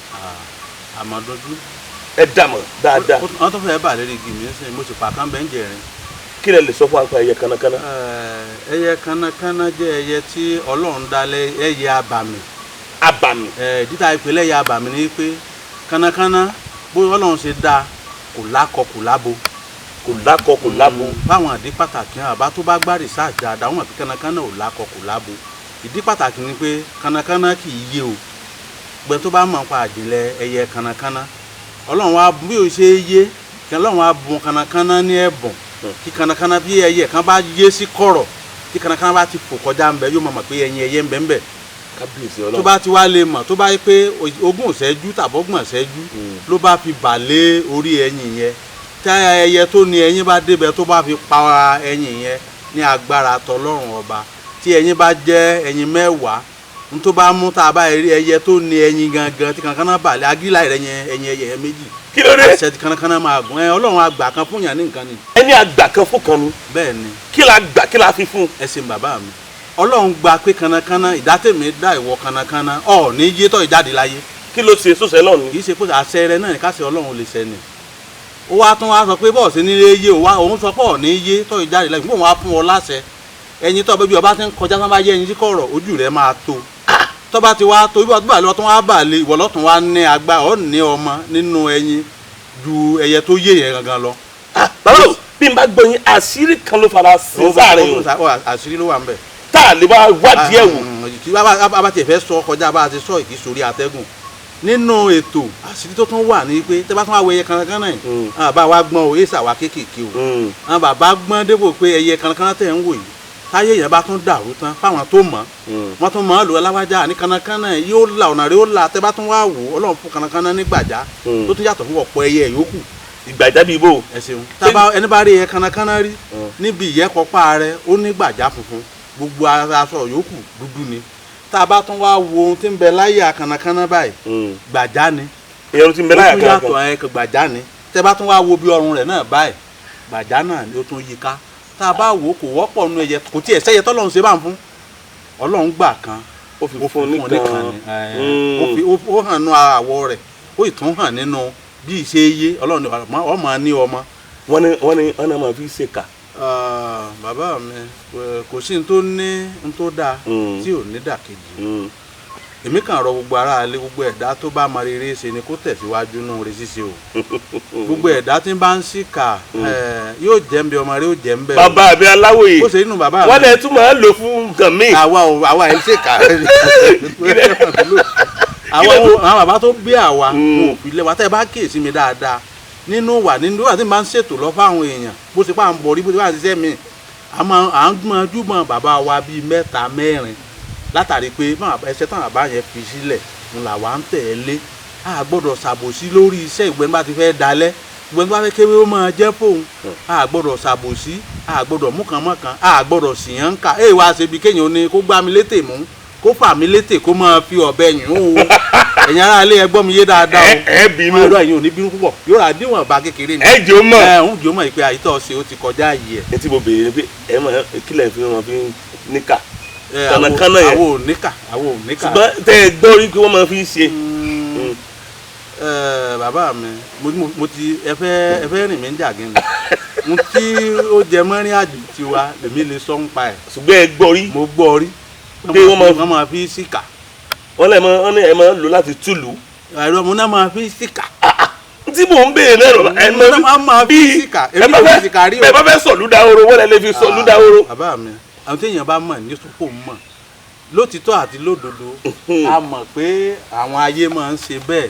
Àmọ́dọ́jú. Ẹ dàmọ̀ dáadáa. Wọ́n tó fẹ́ bà lérí igi mi ń sìn, mo sì pàkán bẹ́ẹ̀ ń jẹrin. Kí lẹ lè sọ fún apá ẹyẹ kànnàkànnà? Ẹyẹ kànnàkànnà jẹ́ ẹyẹ tí Ọlọ́run dá lẹ́ ẹyẹ abàmì. Abàmì. Dídá ìpínlẹ̀ ẹyẹ abàmì ni pé kànnàkànnà, bó Ọlọ́run ṣe dá, kò lákọ kò lábo. Kò lákọ kò lábo. Báwọn ìdí pàtàkì hàn, àbá tó bá gbá research dáadáa, wọn àti kànnàkànnà ò lákọ kò lábo. Ìdí pàtàkì ni pé kànnàkànnà kì í yé o. Gbẹ tó bá mọ̀ nípa àjìnlẹ̀ ẹyẹ kànnàkànnà, Ọlọ́run wa bí o ṣe yé kí Ọlọ́run wa bùn kànnàkànnà ní ẹ̀bùn kí kànnàkànnà, bí ẹyẹ kan bá yé sí kọ̀rọ̀, tí kànnàkànnà bá ti fò kọjá ń bẹ, yóò mọ̀ mọ̀ pé ẹyin ẹyẹ ń bẹ ń bẹ. Kábíyèsí Tó Ọlọ́run. bá ti wá lè mọ̀, tó bá yẹ pé 20 ìṣẹ́jú tàbọ́gbọ̀n ìṣẹ́jú ló bá fi bà lé orí ẹyin yẹn, tí ẹyẹ tó ní ẹyin bá débẹ̀, tó bá fi pa ẹyin yẹn, ní agbára tọlọ́run ọba, tí ẹyin bá jẹ́ ẹyin 10, n tó bá mú tá a bá rí ẹyẹ tó ní ẹyin gangan tí kankan bà lé agílà rẹ yẹn, ẹyin ẹyẹ yẹn méjì. Kí ló dé? Àṣẹ tí kankan máa gùn ẹ, Ọlọ́run àgbà kan fún yàn ní nǹkan ni. Ẹni àgbà kan fún kan ni? Bẹ́ẹ̀ ni. Kí la gbà, kí la fi fún? Ẹ ṣeun bàbá mi. Ọlọ́run gba pé kanakana ìdátẹ̀mí dá ìwọ kanakana ọ̀ ní yé tọ́ ìjáde láyé. Kí ló ṣe sọ́sẹ̀ lọ́run? Kì í ṣe pé àṣẹ rẹ náà ní káṣẹ Ọlọ́run lè ṣẹ ni. Ó wá tún wá sọ pé bọ́ọ̀ sí nílé yé o wá, òun sọ pé ọ̀ ní yé tọ́ ìjáde láyé, fún òun wá fún ọ láṣẹ ẹyin tó bí ọba ti ń kọjá, tó bá yé ẹyin sí kọ̀rọ̀, ojú rẹ máa tó. Tó bá ti wá tó, ibi ọdún bá lọ tó wá bà lé ìwọ lọ́tún, wá ní agbá ọ̀ ní ọmọ nínú ẹyin ju ẹyẹ tó yé yẹn gangan lọ. Bàbá o, Bí n bá gbọ́ yín, àṣírí kan ló fara sí sáàrin o. Àṣírí ló wà ń bẹ̀. Tá a lè bá wádìí ẹ̀ wò. Tí bá tiẹ̀ fẹ́ sọ kọjá bá a ti sọ ìkí sórí atẹ́gùn nínú ètò, àṣírí tó tún wà ní pé tẹ́ bá tún wá wo ẹyẹ kankan náà, àwọn bàbá wa gbọ́n o, èsà wa kéékèèké o. Àwọn bàbá gbọ́n dépò pé ẹyẹ kankan tẹ̀ ń wò yìí, táyé yẹn bá tún dàrú tán fáwọn tó mọ̀, wọ́n tún mọ̀ ọ́ lò aláwájá ní kanakana yóò la ọ̀nà rẹ̀ ó la. Tẹ́ bá tún wá wò, Ọlọ́run fún kanakana ní gbàjá tó tún yàtọ̀ fún ọ̀pọ̀ ẹyẹ yòókù. Ìgbàjá bíi bò? Ẹ ṣeun. Tábà ẹni bá rí ẹyẹ kanakana rí níbi ìyẹ́kọ̀pá rẹ̀, ó ní gbàjá funfun, gbogbo aṣọ yòókù dúdú ni. Tá a bá tún wá wo ohun tí ń bẹ láyà kanakana báyìí, gbàjá ni. Ìyẹn tí ń bẹ láyà Ó tún kankan. yàtọ̀, ẹ gbàjá ni. Tẹ́ bá tún wá wo bí ọrùn rẹ̀ náà báyìí, gbàjá náà ni ó tún yí ká. Tá a bá wò ó, kò wọ́pọ̀ nínú ẹyẹ, kò tiẹ̀ sẹ́yẹ tọ́lọ́run ṣe bá ń fún. Ọlọ́run gbà kan, ó fi fún nìkan nìkan ni. Ó fi ó hàn nínú àwọ̀ rẹ̀, ó ì tún hàn nínú bí ìṣe yé Ọlọ́run ọmọ ní ọmọ. Wọ́n ní wọ́n náà máa fi ṣèkà. Bàbá mi, kò sí ní tó ní ní tó dáa tí ò ní dàkejì. Èmi kàn rọ gbogbo ará ilé, gbogbo ẹ̀dá tó bá mọ rere ṣe ni kó tẹ̀síwájú nínú rere ṣíṣe o. Gbogbo ẹ̀dá tí ń bá ń ṣìkà, yóò jẹ́ ń bẹ, ọmọ rẹ yóò jẹ́ ń bẹ o. Bàbá mi aláwòye, Bó ṣe nínú bàbá mi. Wọ́n lè tún máa ń lò fún nǹkan míì. Àwa ò, àwa ẹ̀ ń ṣèkà. Àwa ò, àwọn bàbá tó bí àwa wọn ò fi lé wa. Tẹ́ ẹ bá kíyèsí mi dáadáa nínú wà tí n bá ń ṣètò lọ fáwọn èèyàn, bó ṣe pa ń bọ̀ rí, bó ṣe bá ń ṣiṣẹ́ mi, a máa à ń gbọ́n júmọ̀ bàbá wa bíi mẹ́ta mẹ́rin, látàrí pé ẹsẹ̀ táwọn bàbá yẹn fi sílẹ̀ ń là wá ń tẹ̀lé. A gbọ́dọ̀ ṣàbòsí lórí iṣẹ́ ìgbẹ́ni bá ti fẹ́ dalẹ̀, ìgbẹ́ni bá fẹ́ kéwé ó máa jẹ́ fóun. A gbọ́dọ̀ ṣàbòsí, a gbọ́dọ̀ múkànmọ́kàn, a gbọ́dọ̀ sìyàn ń kà. Èyí wá ṣe bí kéèyàn ní kó gbá mi létè mú, kó fà mí létè, kó máa fi ọ̀bẹ yùn ún o. Ẹ̀yin ará ilé, ẹ gbọ́ mi yé dáadáa o. Ẹ bínú. Wọn lọ, ẹ̀yin ò ní bínú púpọ̀, yóò rà díwọ̀n bá kékeré ni. Ẹ jẹ́ ó mọ̀. Ẹ ń jẹ́ ó mọ̀ pé àyítọ́ ṣe ó ti kọjá yìí ẹ̀. Ẹ tí mo béèrè ni pé ẹ mọ̀ kílẹ̀ fi wọn fi níkà Ẹ, kànákànná yẹn. Àwo ò níkà, àwo ò níkà. Ṣùgbọ́n tẹ́ ẹ gbọ́ rí pé wọ́n máa fi ń ṣe. Ẹ, bàbá mi, mo ti ẹ fẹ́ rìn mí ń jàgín ni mo tí ó jẹ mọ́rin àjò tiwa lèmi lè sọ ń pa ẹ̀. Ṣùgbọ́n ẹ gbọ́ rí? Mo gbọ́ rí. Pé wọ́n wọ́n máa fi síkà. Wọ́n lè mọ, wọ́n ní ẹ máa ń lò láti túlù. Àìrọ̀, mo náà máa fi síkà. Tí mò ń béèrè náà lọ, ẹ Mo náà máa fi síkà. ẹ Èmi bá kò fẹ́ fi síkà rí o. Ẹ bá fẹ́ sọ̀lú dahoro, wọ́n lè lè fi sọ̀lú dahoro. Bàbá mi, àwọn téèyàn bá mọ̀ ní sọ́kò mọ̀ lótìtọ́ àti lódodo, a mọ̀ pé àwọn ayé máa ń ṣe bẹ́ẹ̀,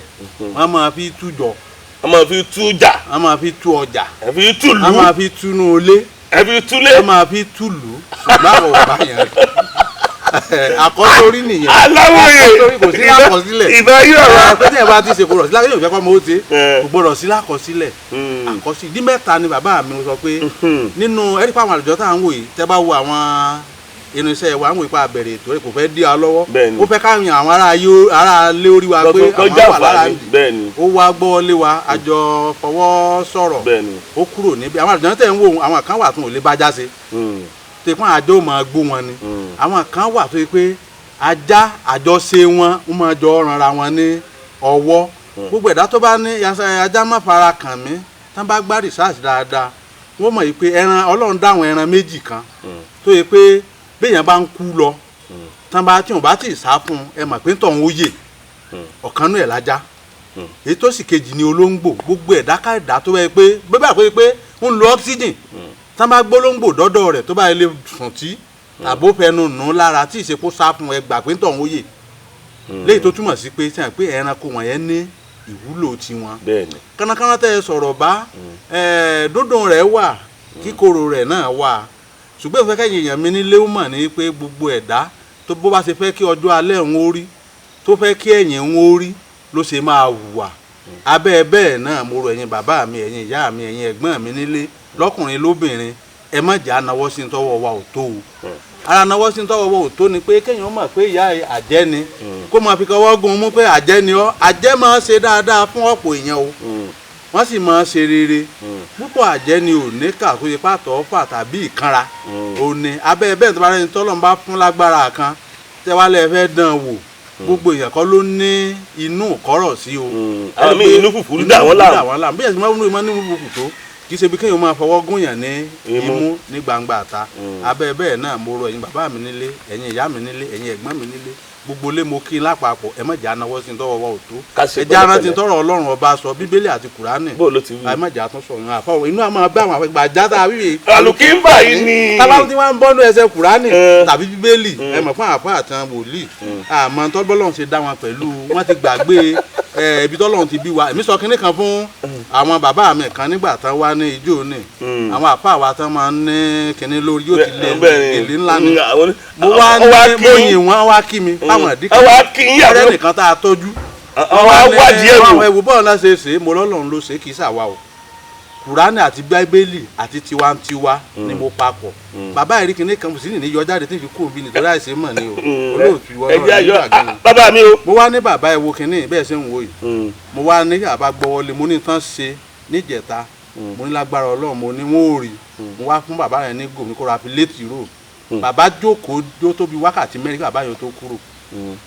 wọ́n máa fi tújọ. Wọ́n máa fi tú jà. Wọ́n máa fi tú ọjà. Ẹ fi túlù. Wọ́n máa fi túnú ilé. Ẹ fi túlé. Wọ́n máa fi túlù, ṣùgbọ́n àwọn ò bá yẹn rí. Àkọ́sórí nìyẹn. Aláwòye. Àkọ́sórí, kò sí lákọsílẹ̀. Ìbá yóò wá. Pé tí ẹ bá ti ṣe kò rọ̀ sí lákọsílẹ̀, òfin ẹ̀kọ́ mọ́ ó ṣe Eh. kò gbọ́dọ̀ sí lákọsílẹ̀. Àkọsílẹ̀ ìdí mẹ́ta ni bàbá mi sọ pé nínú ẹ̀rí pàwọn àlùjọ tá à ń wò yìí, tẹ́ bá wo àwọn irinṣẹ́ wa, ń wò ipa àbẹ̀rẹ̀ ètò ẹ̀ kò fẹ́ dí wa lọ́wọ́. Ó fẹ́ káwọn àwọn ará lé orí wa pé Kọ́ àwọn wà lára jàǹfààní. ń dì. Ó wá gbọ́ lé wa, àjọ fọwọ́ sọ̀rọ̀. Ó kúrò níbi àwọn àlùjọ tẹ̀ ń wò, àwọn kan wà tún ò lè bá já ṣe tó ipá àjọ máa gbó wọn ni. Àwọn kan wà tó yẹ pé ajá àjọṣe wọn ń máa jọ ranra wọn ní ọwọ́. Gbogbo ẹ̀dá tó bá ní ajá má fara kàn mí, tán bá gbá research dáadáa, wọ́n mọ̀ yìí pé ẹran Ọlọ́run dáwọn ẹran méjì kan tó yẹ pé béèyàn bá ń kú lọ, tán bá tí wọn bá tì sá fún un, ẹ mọ̀ pé tọ̀hún ó yè. Ọ̀kan nú ẹ̀ lájá, èyí tó sì kejì ní olóńgbò. Gbogbo ẹ̀dá káẹ̀dá tó bá yẹ pé bẹ́ẹ̀ bá pé pé ń lo oxygen, tán bá gbólóńgbò dọ́dọ̀ rẹ̀, tó bá yẹ lè sùn tí tàbó fẹnu nù ún lára tí ìṣepò sá fún, ẹ gbà pé tọ̀hún ó yè. Léyìí tó túmọ̀ sí pé sẹ́yìn pé ẹranko wọ̀nyẹn ní ìwúlò tiwọn. Kánákáná tẹ́ ẹ sọ̀rọ̀ bá ẹ, dúndùn rẹ̀ wà, kíkorò rẹ̀ náà wà, ṣùgbọ́n ìfẹ́ kẹ́yìn èèyàn mi nílé ó mọ̀ ní pé gbogbo ẹ̀dá tó bó bá ṣe fẹ́ kí ọjọ́ alẹ́ òun ó rí, tó fẹ́ kí ẹ̀yìn òun ó rí, ló ṣe máa hùwà. Abẹ́ bẹ́ẹ̀ náà, mo rọ ẹ̀yin bàbá mi, ẹ̀yin ìyá mi, ẹ̀yin ẹ̀gbọ́n mi nílé, lọ́kùnrin lóbìnrin, ẹ má jà náwó sí tọwọ́ wa ò tó o. Ara náwó sí tọwọ́ wa ò tó ni pé kéèyàn mọ̀ pé ìyá àjẹ́ ni, kó máa fi kọwọ́ gun mú pé àjẹ́ ni ọ́. Àjẹ́ máa ṣe dáadáa fún ọ̀pọ̀ èèyàn o, wọ́n sì máa ṣe rere púpọ̀. Àjẹ́ ni ò ní kà kó ṣe pàtó fà tàbí ìkanra ò ní. Abẹ́ bẹ́ẹ̀, tó bá rẹni tọ́lọ́run bá fún lágbára kan, tẹ́wálẹ̀ fẹ́ dán wò, gbogbo èèyàn kọ́ ló ní inú kọ́rọ̀ sí o. Àwọn míì inú fùfú dà wọ́n láàmú. Dà wọ́n láàmú. Bí ẹ̀sìn máa ń mú inú fùfú tó kì Kì í ṣe bí kéèyàn máa fọwọ́ gúnyàn ní Imú. imú ní gbangba àta. Abẹ́ bẹ́ẹ̀ náà, mo rọ ẹ̀yin bàbá mi nílé, ẹ̀yin ìyá mi nílé, ẹ̀yin ẹ̀gbọ́n mi nílé, gbogbo ilé, mo kí n lápapọ̀, ẹ má jẹ́ anáwọ́ sí tọ́wọ́ wa ò tó. Ká ṣe Ẹ jẹ́ arántí pẹ̀lẹ́pẹ̀lẹ́. tọ́rọ̀ Ọlọ́run Ọba sọ, Bíbélì àti Kùránì. Bó ló ti wí? Ẹ má jẹ́ àtúnṣọ yẹn àfọwọ́ inú àmọ́ bá àwọn àgbà játa wíwì. Àlùkìńbà yìí ni. Tábà tí wọ́n ń bọ́nú ẹsẹ̀ Kùránì tàbí Bíbélì, ẹ mọ̀ fún àfọ àtàn wòlíì, àmọ́ tọ́lọ́run ṣe dá wọn pẹ̀lú wọ́n ti gbàgbé ibi tọ́lọ́run ti bí wa. Èmi sọ kinní kan fún àwọn bàbá mi kan nígbà tán wá ní ijó ní àwọn àfọ àwa tán máa ń ní kinní lórí, yóò ti lé èlé ńlá ni. Mo wá ní mo yìn wọ́n, wá kí mi fáwọn ìdí kan. Wá kí yín. Ọ̀rẹ́ Àbúrò nìkan tá a tọ́jú. Wọ́n wá wádìí ẹ̀ wò. Ẹ̀wò bọ́ọ̀ náà ṣe é ṣe, mo lọ́lọ́run ló ṣe, kì í ṣàwa o. Kùránì àti Bíbélì àti tiwantiwa ni mo papọ̀. Bàbá ìrí kinní kan sì ní yọ jáde tí n fi kú òbí nítorí àìsè mọ̀ ni o, olóòtú ìwọ Ẹ jẹ́ náà àyọ nígbà gan. Bàbá mi o. Mo wá ní, bàbá, ẹ wo kinní bẹ́ẹ̀ ṣe ń wo yìí. Mo wá ní àbá gbọ́wọ́lé, mo ní tán ṣe níjẹta, mo ní lágbára Ọlọ́run, mo ní wọ́n ò rí. Mo wá fún bàbá yẹn ní gòmí kó ra fi létí rò. Bàbá jókòó jó tó bí wákàtí 4 kí bàbá yẹn tó kúrò.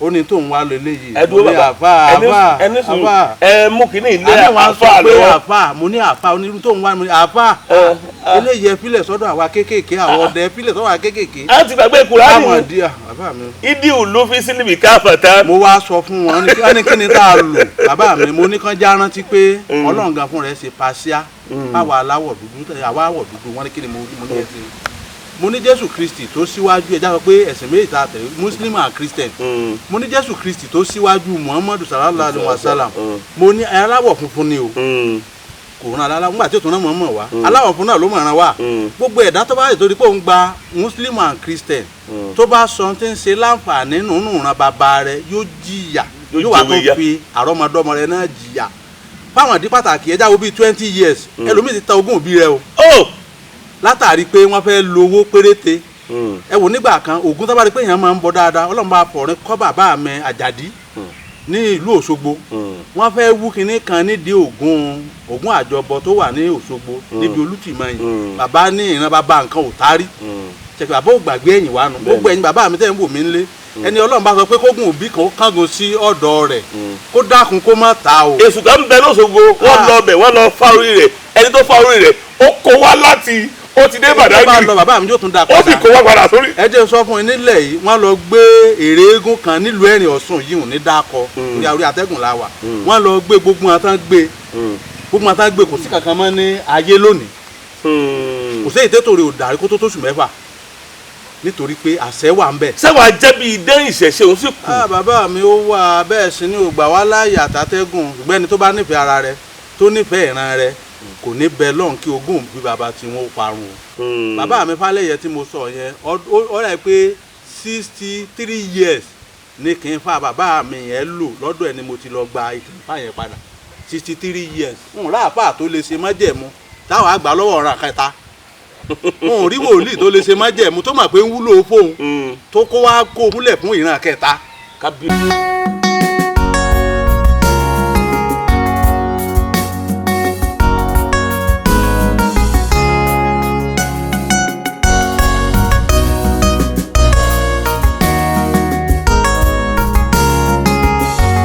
Ó ní tóun wá lọ eléyìí. Ẹ dúró. Mo ní Bàbá, àfà, ẹni àfà, ẹni sùúrù. àfà. Ẹ mú kínní ilé Àní wọn sọ àfà pé lọ́wọ́. àfà, mo ní àfà onírú tóun wá, mo ní àfà, eléyìí ẹ filẹ̀ sọ́dọ̀ àwa kéékèèké, àwọn ọdẹ, ẹ filẹ̀ sọ́dọ̀ àwa kéékèèké. A ti gbàgbé Kùránì. Táwọn di bàbá mi. Ìdí òlu fi sílíbì káfàtà. Mo wá sọ fún wọn ní kí wọ́n ní kí ni tá a lò. Bàbá mi, mo ní kán já rántí pé Ọlọ́run gan fún rẹ̀ ṣe pàṣíà báwa aláwọ̀ dúdú, àwa àwọ̀ dúdú. Wọ́n ní kí ni mo rí? Mo ní ẹ̀sìn, mo ní Jésù Kristi tó síwájú. Ẹ já sọ pé ẹ̀sìn méjì tá a tẹ̀lé, Muslim and Christian. Mo ní Jésù Kristi tó síwájú Muhammadu sallallahu alayhi wa sallam, mo ní aláwọ̀ funfun ni o. Kò rán aláwọ̀ nígbà tí ó tún rán mọ̀ọ́mọ̀ wá, aláwọ̀ funfun náà ló mọ̀ ràn wá. Gbogbo ẹ̀dá tó bá yẹ torí pé òun gba Muslim and Christian, tó bá sọ tí ń ṣe láǹfààní nínú ìran bàbá rẹ̀, yóò jìyà. Yóò Yóò wá jẹ̀wé tó ìyà. fi àrọ́mọdọ́mọ rẹ̀ náà jìyà fáwọn ìdí pàtàkì. Ẹjá wo bíi 20 years, ẹlòmíì ti ta ogún òbí rẹ̀ o, Ó látàrí pé wọ́n fẹ́ lo owó péréte. Ẹ wò nígbà kan, ògún tó bá rí pé èèyàn máa ń bọ dáadáa, Ọlọ́run bá fọ̀rin kọ́ bàbá mi Àjàdí ní ìlú Òṣogbo. Wọ́n fẹ́ wú kinní kan nídìí ògún, ògún àjọbọ tó wà ní Òṣogbo níbi Olùtìmọ̀yìn. Bàbá ní ìran bàbá nǹkan ò tárí ṣèkì, bàbá ò gbàgbé ẹ̀yìn wa nù. Gbogbo ẹ̀yin bàbá mi tẹ́ ń wò mí ńlé, ẹni Ọlọ́run bá sọ pé kógun òbí kan ó kángun sí ọ̀dọ̀ rẹ̀, kó dákun kó má ta o. Èṣù kan ń bẹ lọ́sọ̀gbọ̀, wọ́n Ah. lọ bẹ̀, wọ́n lọ fa orí rẹ̀. Ẹni tó fa orí rẹ̀, ó kó wá láti ó ti dé Tó bá Bàdágìrì. lọ, bàbá mi yóò tún dá Ó sì padà. kó wá padà sórí. Ẹ jẹ́ n sọ fún yín, nílẹ̀ yìí, wọ́n lọ gbé ère eégún kan nílùú Ẹ̀rìn Ọ̀ṣun yìí, ò ní dákọ orí orí atẹ́gùn la wà. Wọ́n lọ gbé, gbogbo wọn tán gbé, gbogbo wọn tán gbé, kò sí kankan mọ́ ní ayé lónìí. Kò sí èyí tètò rẹ̀ ò dàrí kó tó tóṣù 6, nítorí pé àṣẹ wà ń bẹ̀. Sẹ́wàá jẹ́ bí idán ìṣẹ̀ṣe òun sì kù. Ah, bàbá mi, ó wà bẹ́ẹ̀ sí ní ògbà wá láàyè àtàtẹ́gùn. Ṣùgbọ́n ẹni tó bá nífẹ̀ẹ́ ara rẹ̀, tó nífẹ̀ẹ́ ìran rẹ̀, kò ní bẹ lọ́hùn kí ogún bí bàbá tí wọ́n parun o. Bàbá mi Fálẹ́yẹ tí mo sọ yẹn, ó rẹ̀ pé 63 years ní kì í fa bàbá mi yẹn lò lọ́dọ̀ ẹ̀ ni mo ti lọ gba ìkìlífà yẹn padà. 63 years n ráàfà tó lè ṣe májẹ̀mú táwọn àgbà lọ́wọ́ ọ̀ràn kẹta, n ò rí wòlíì tó lè ṣe májẹ̀mú tó mọ̀ pé ń wúlò fóun tó kó wá kó múlẹ̀ fún ìran kẹta. Kábíyèsí.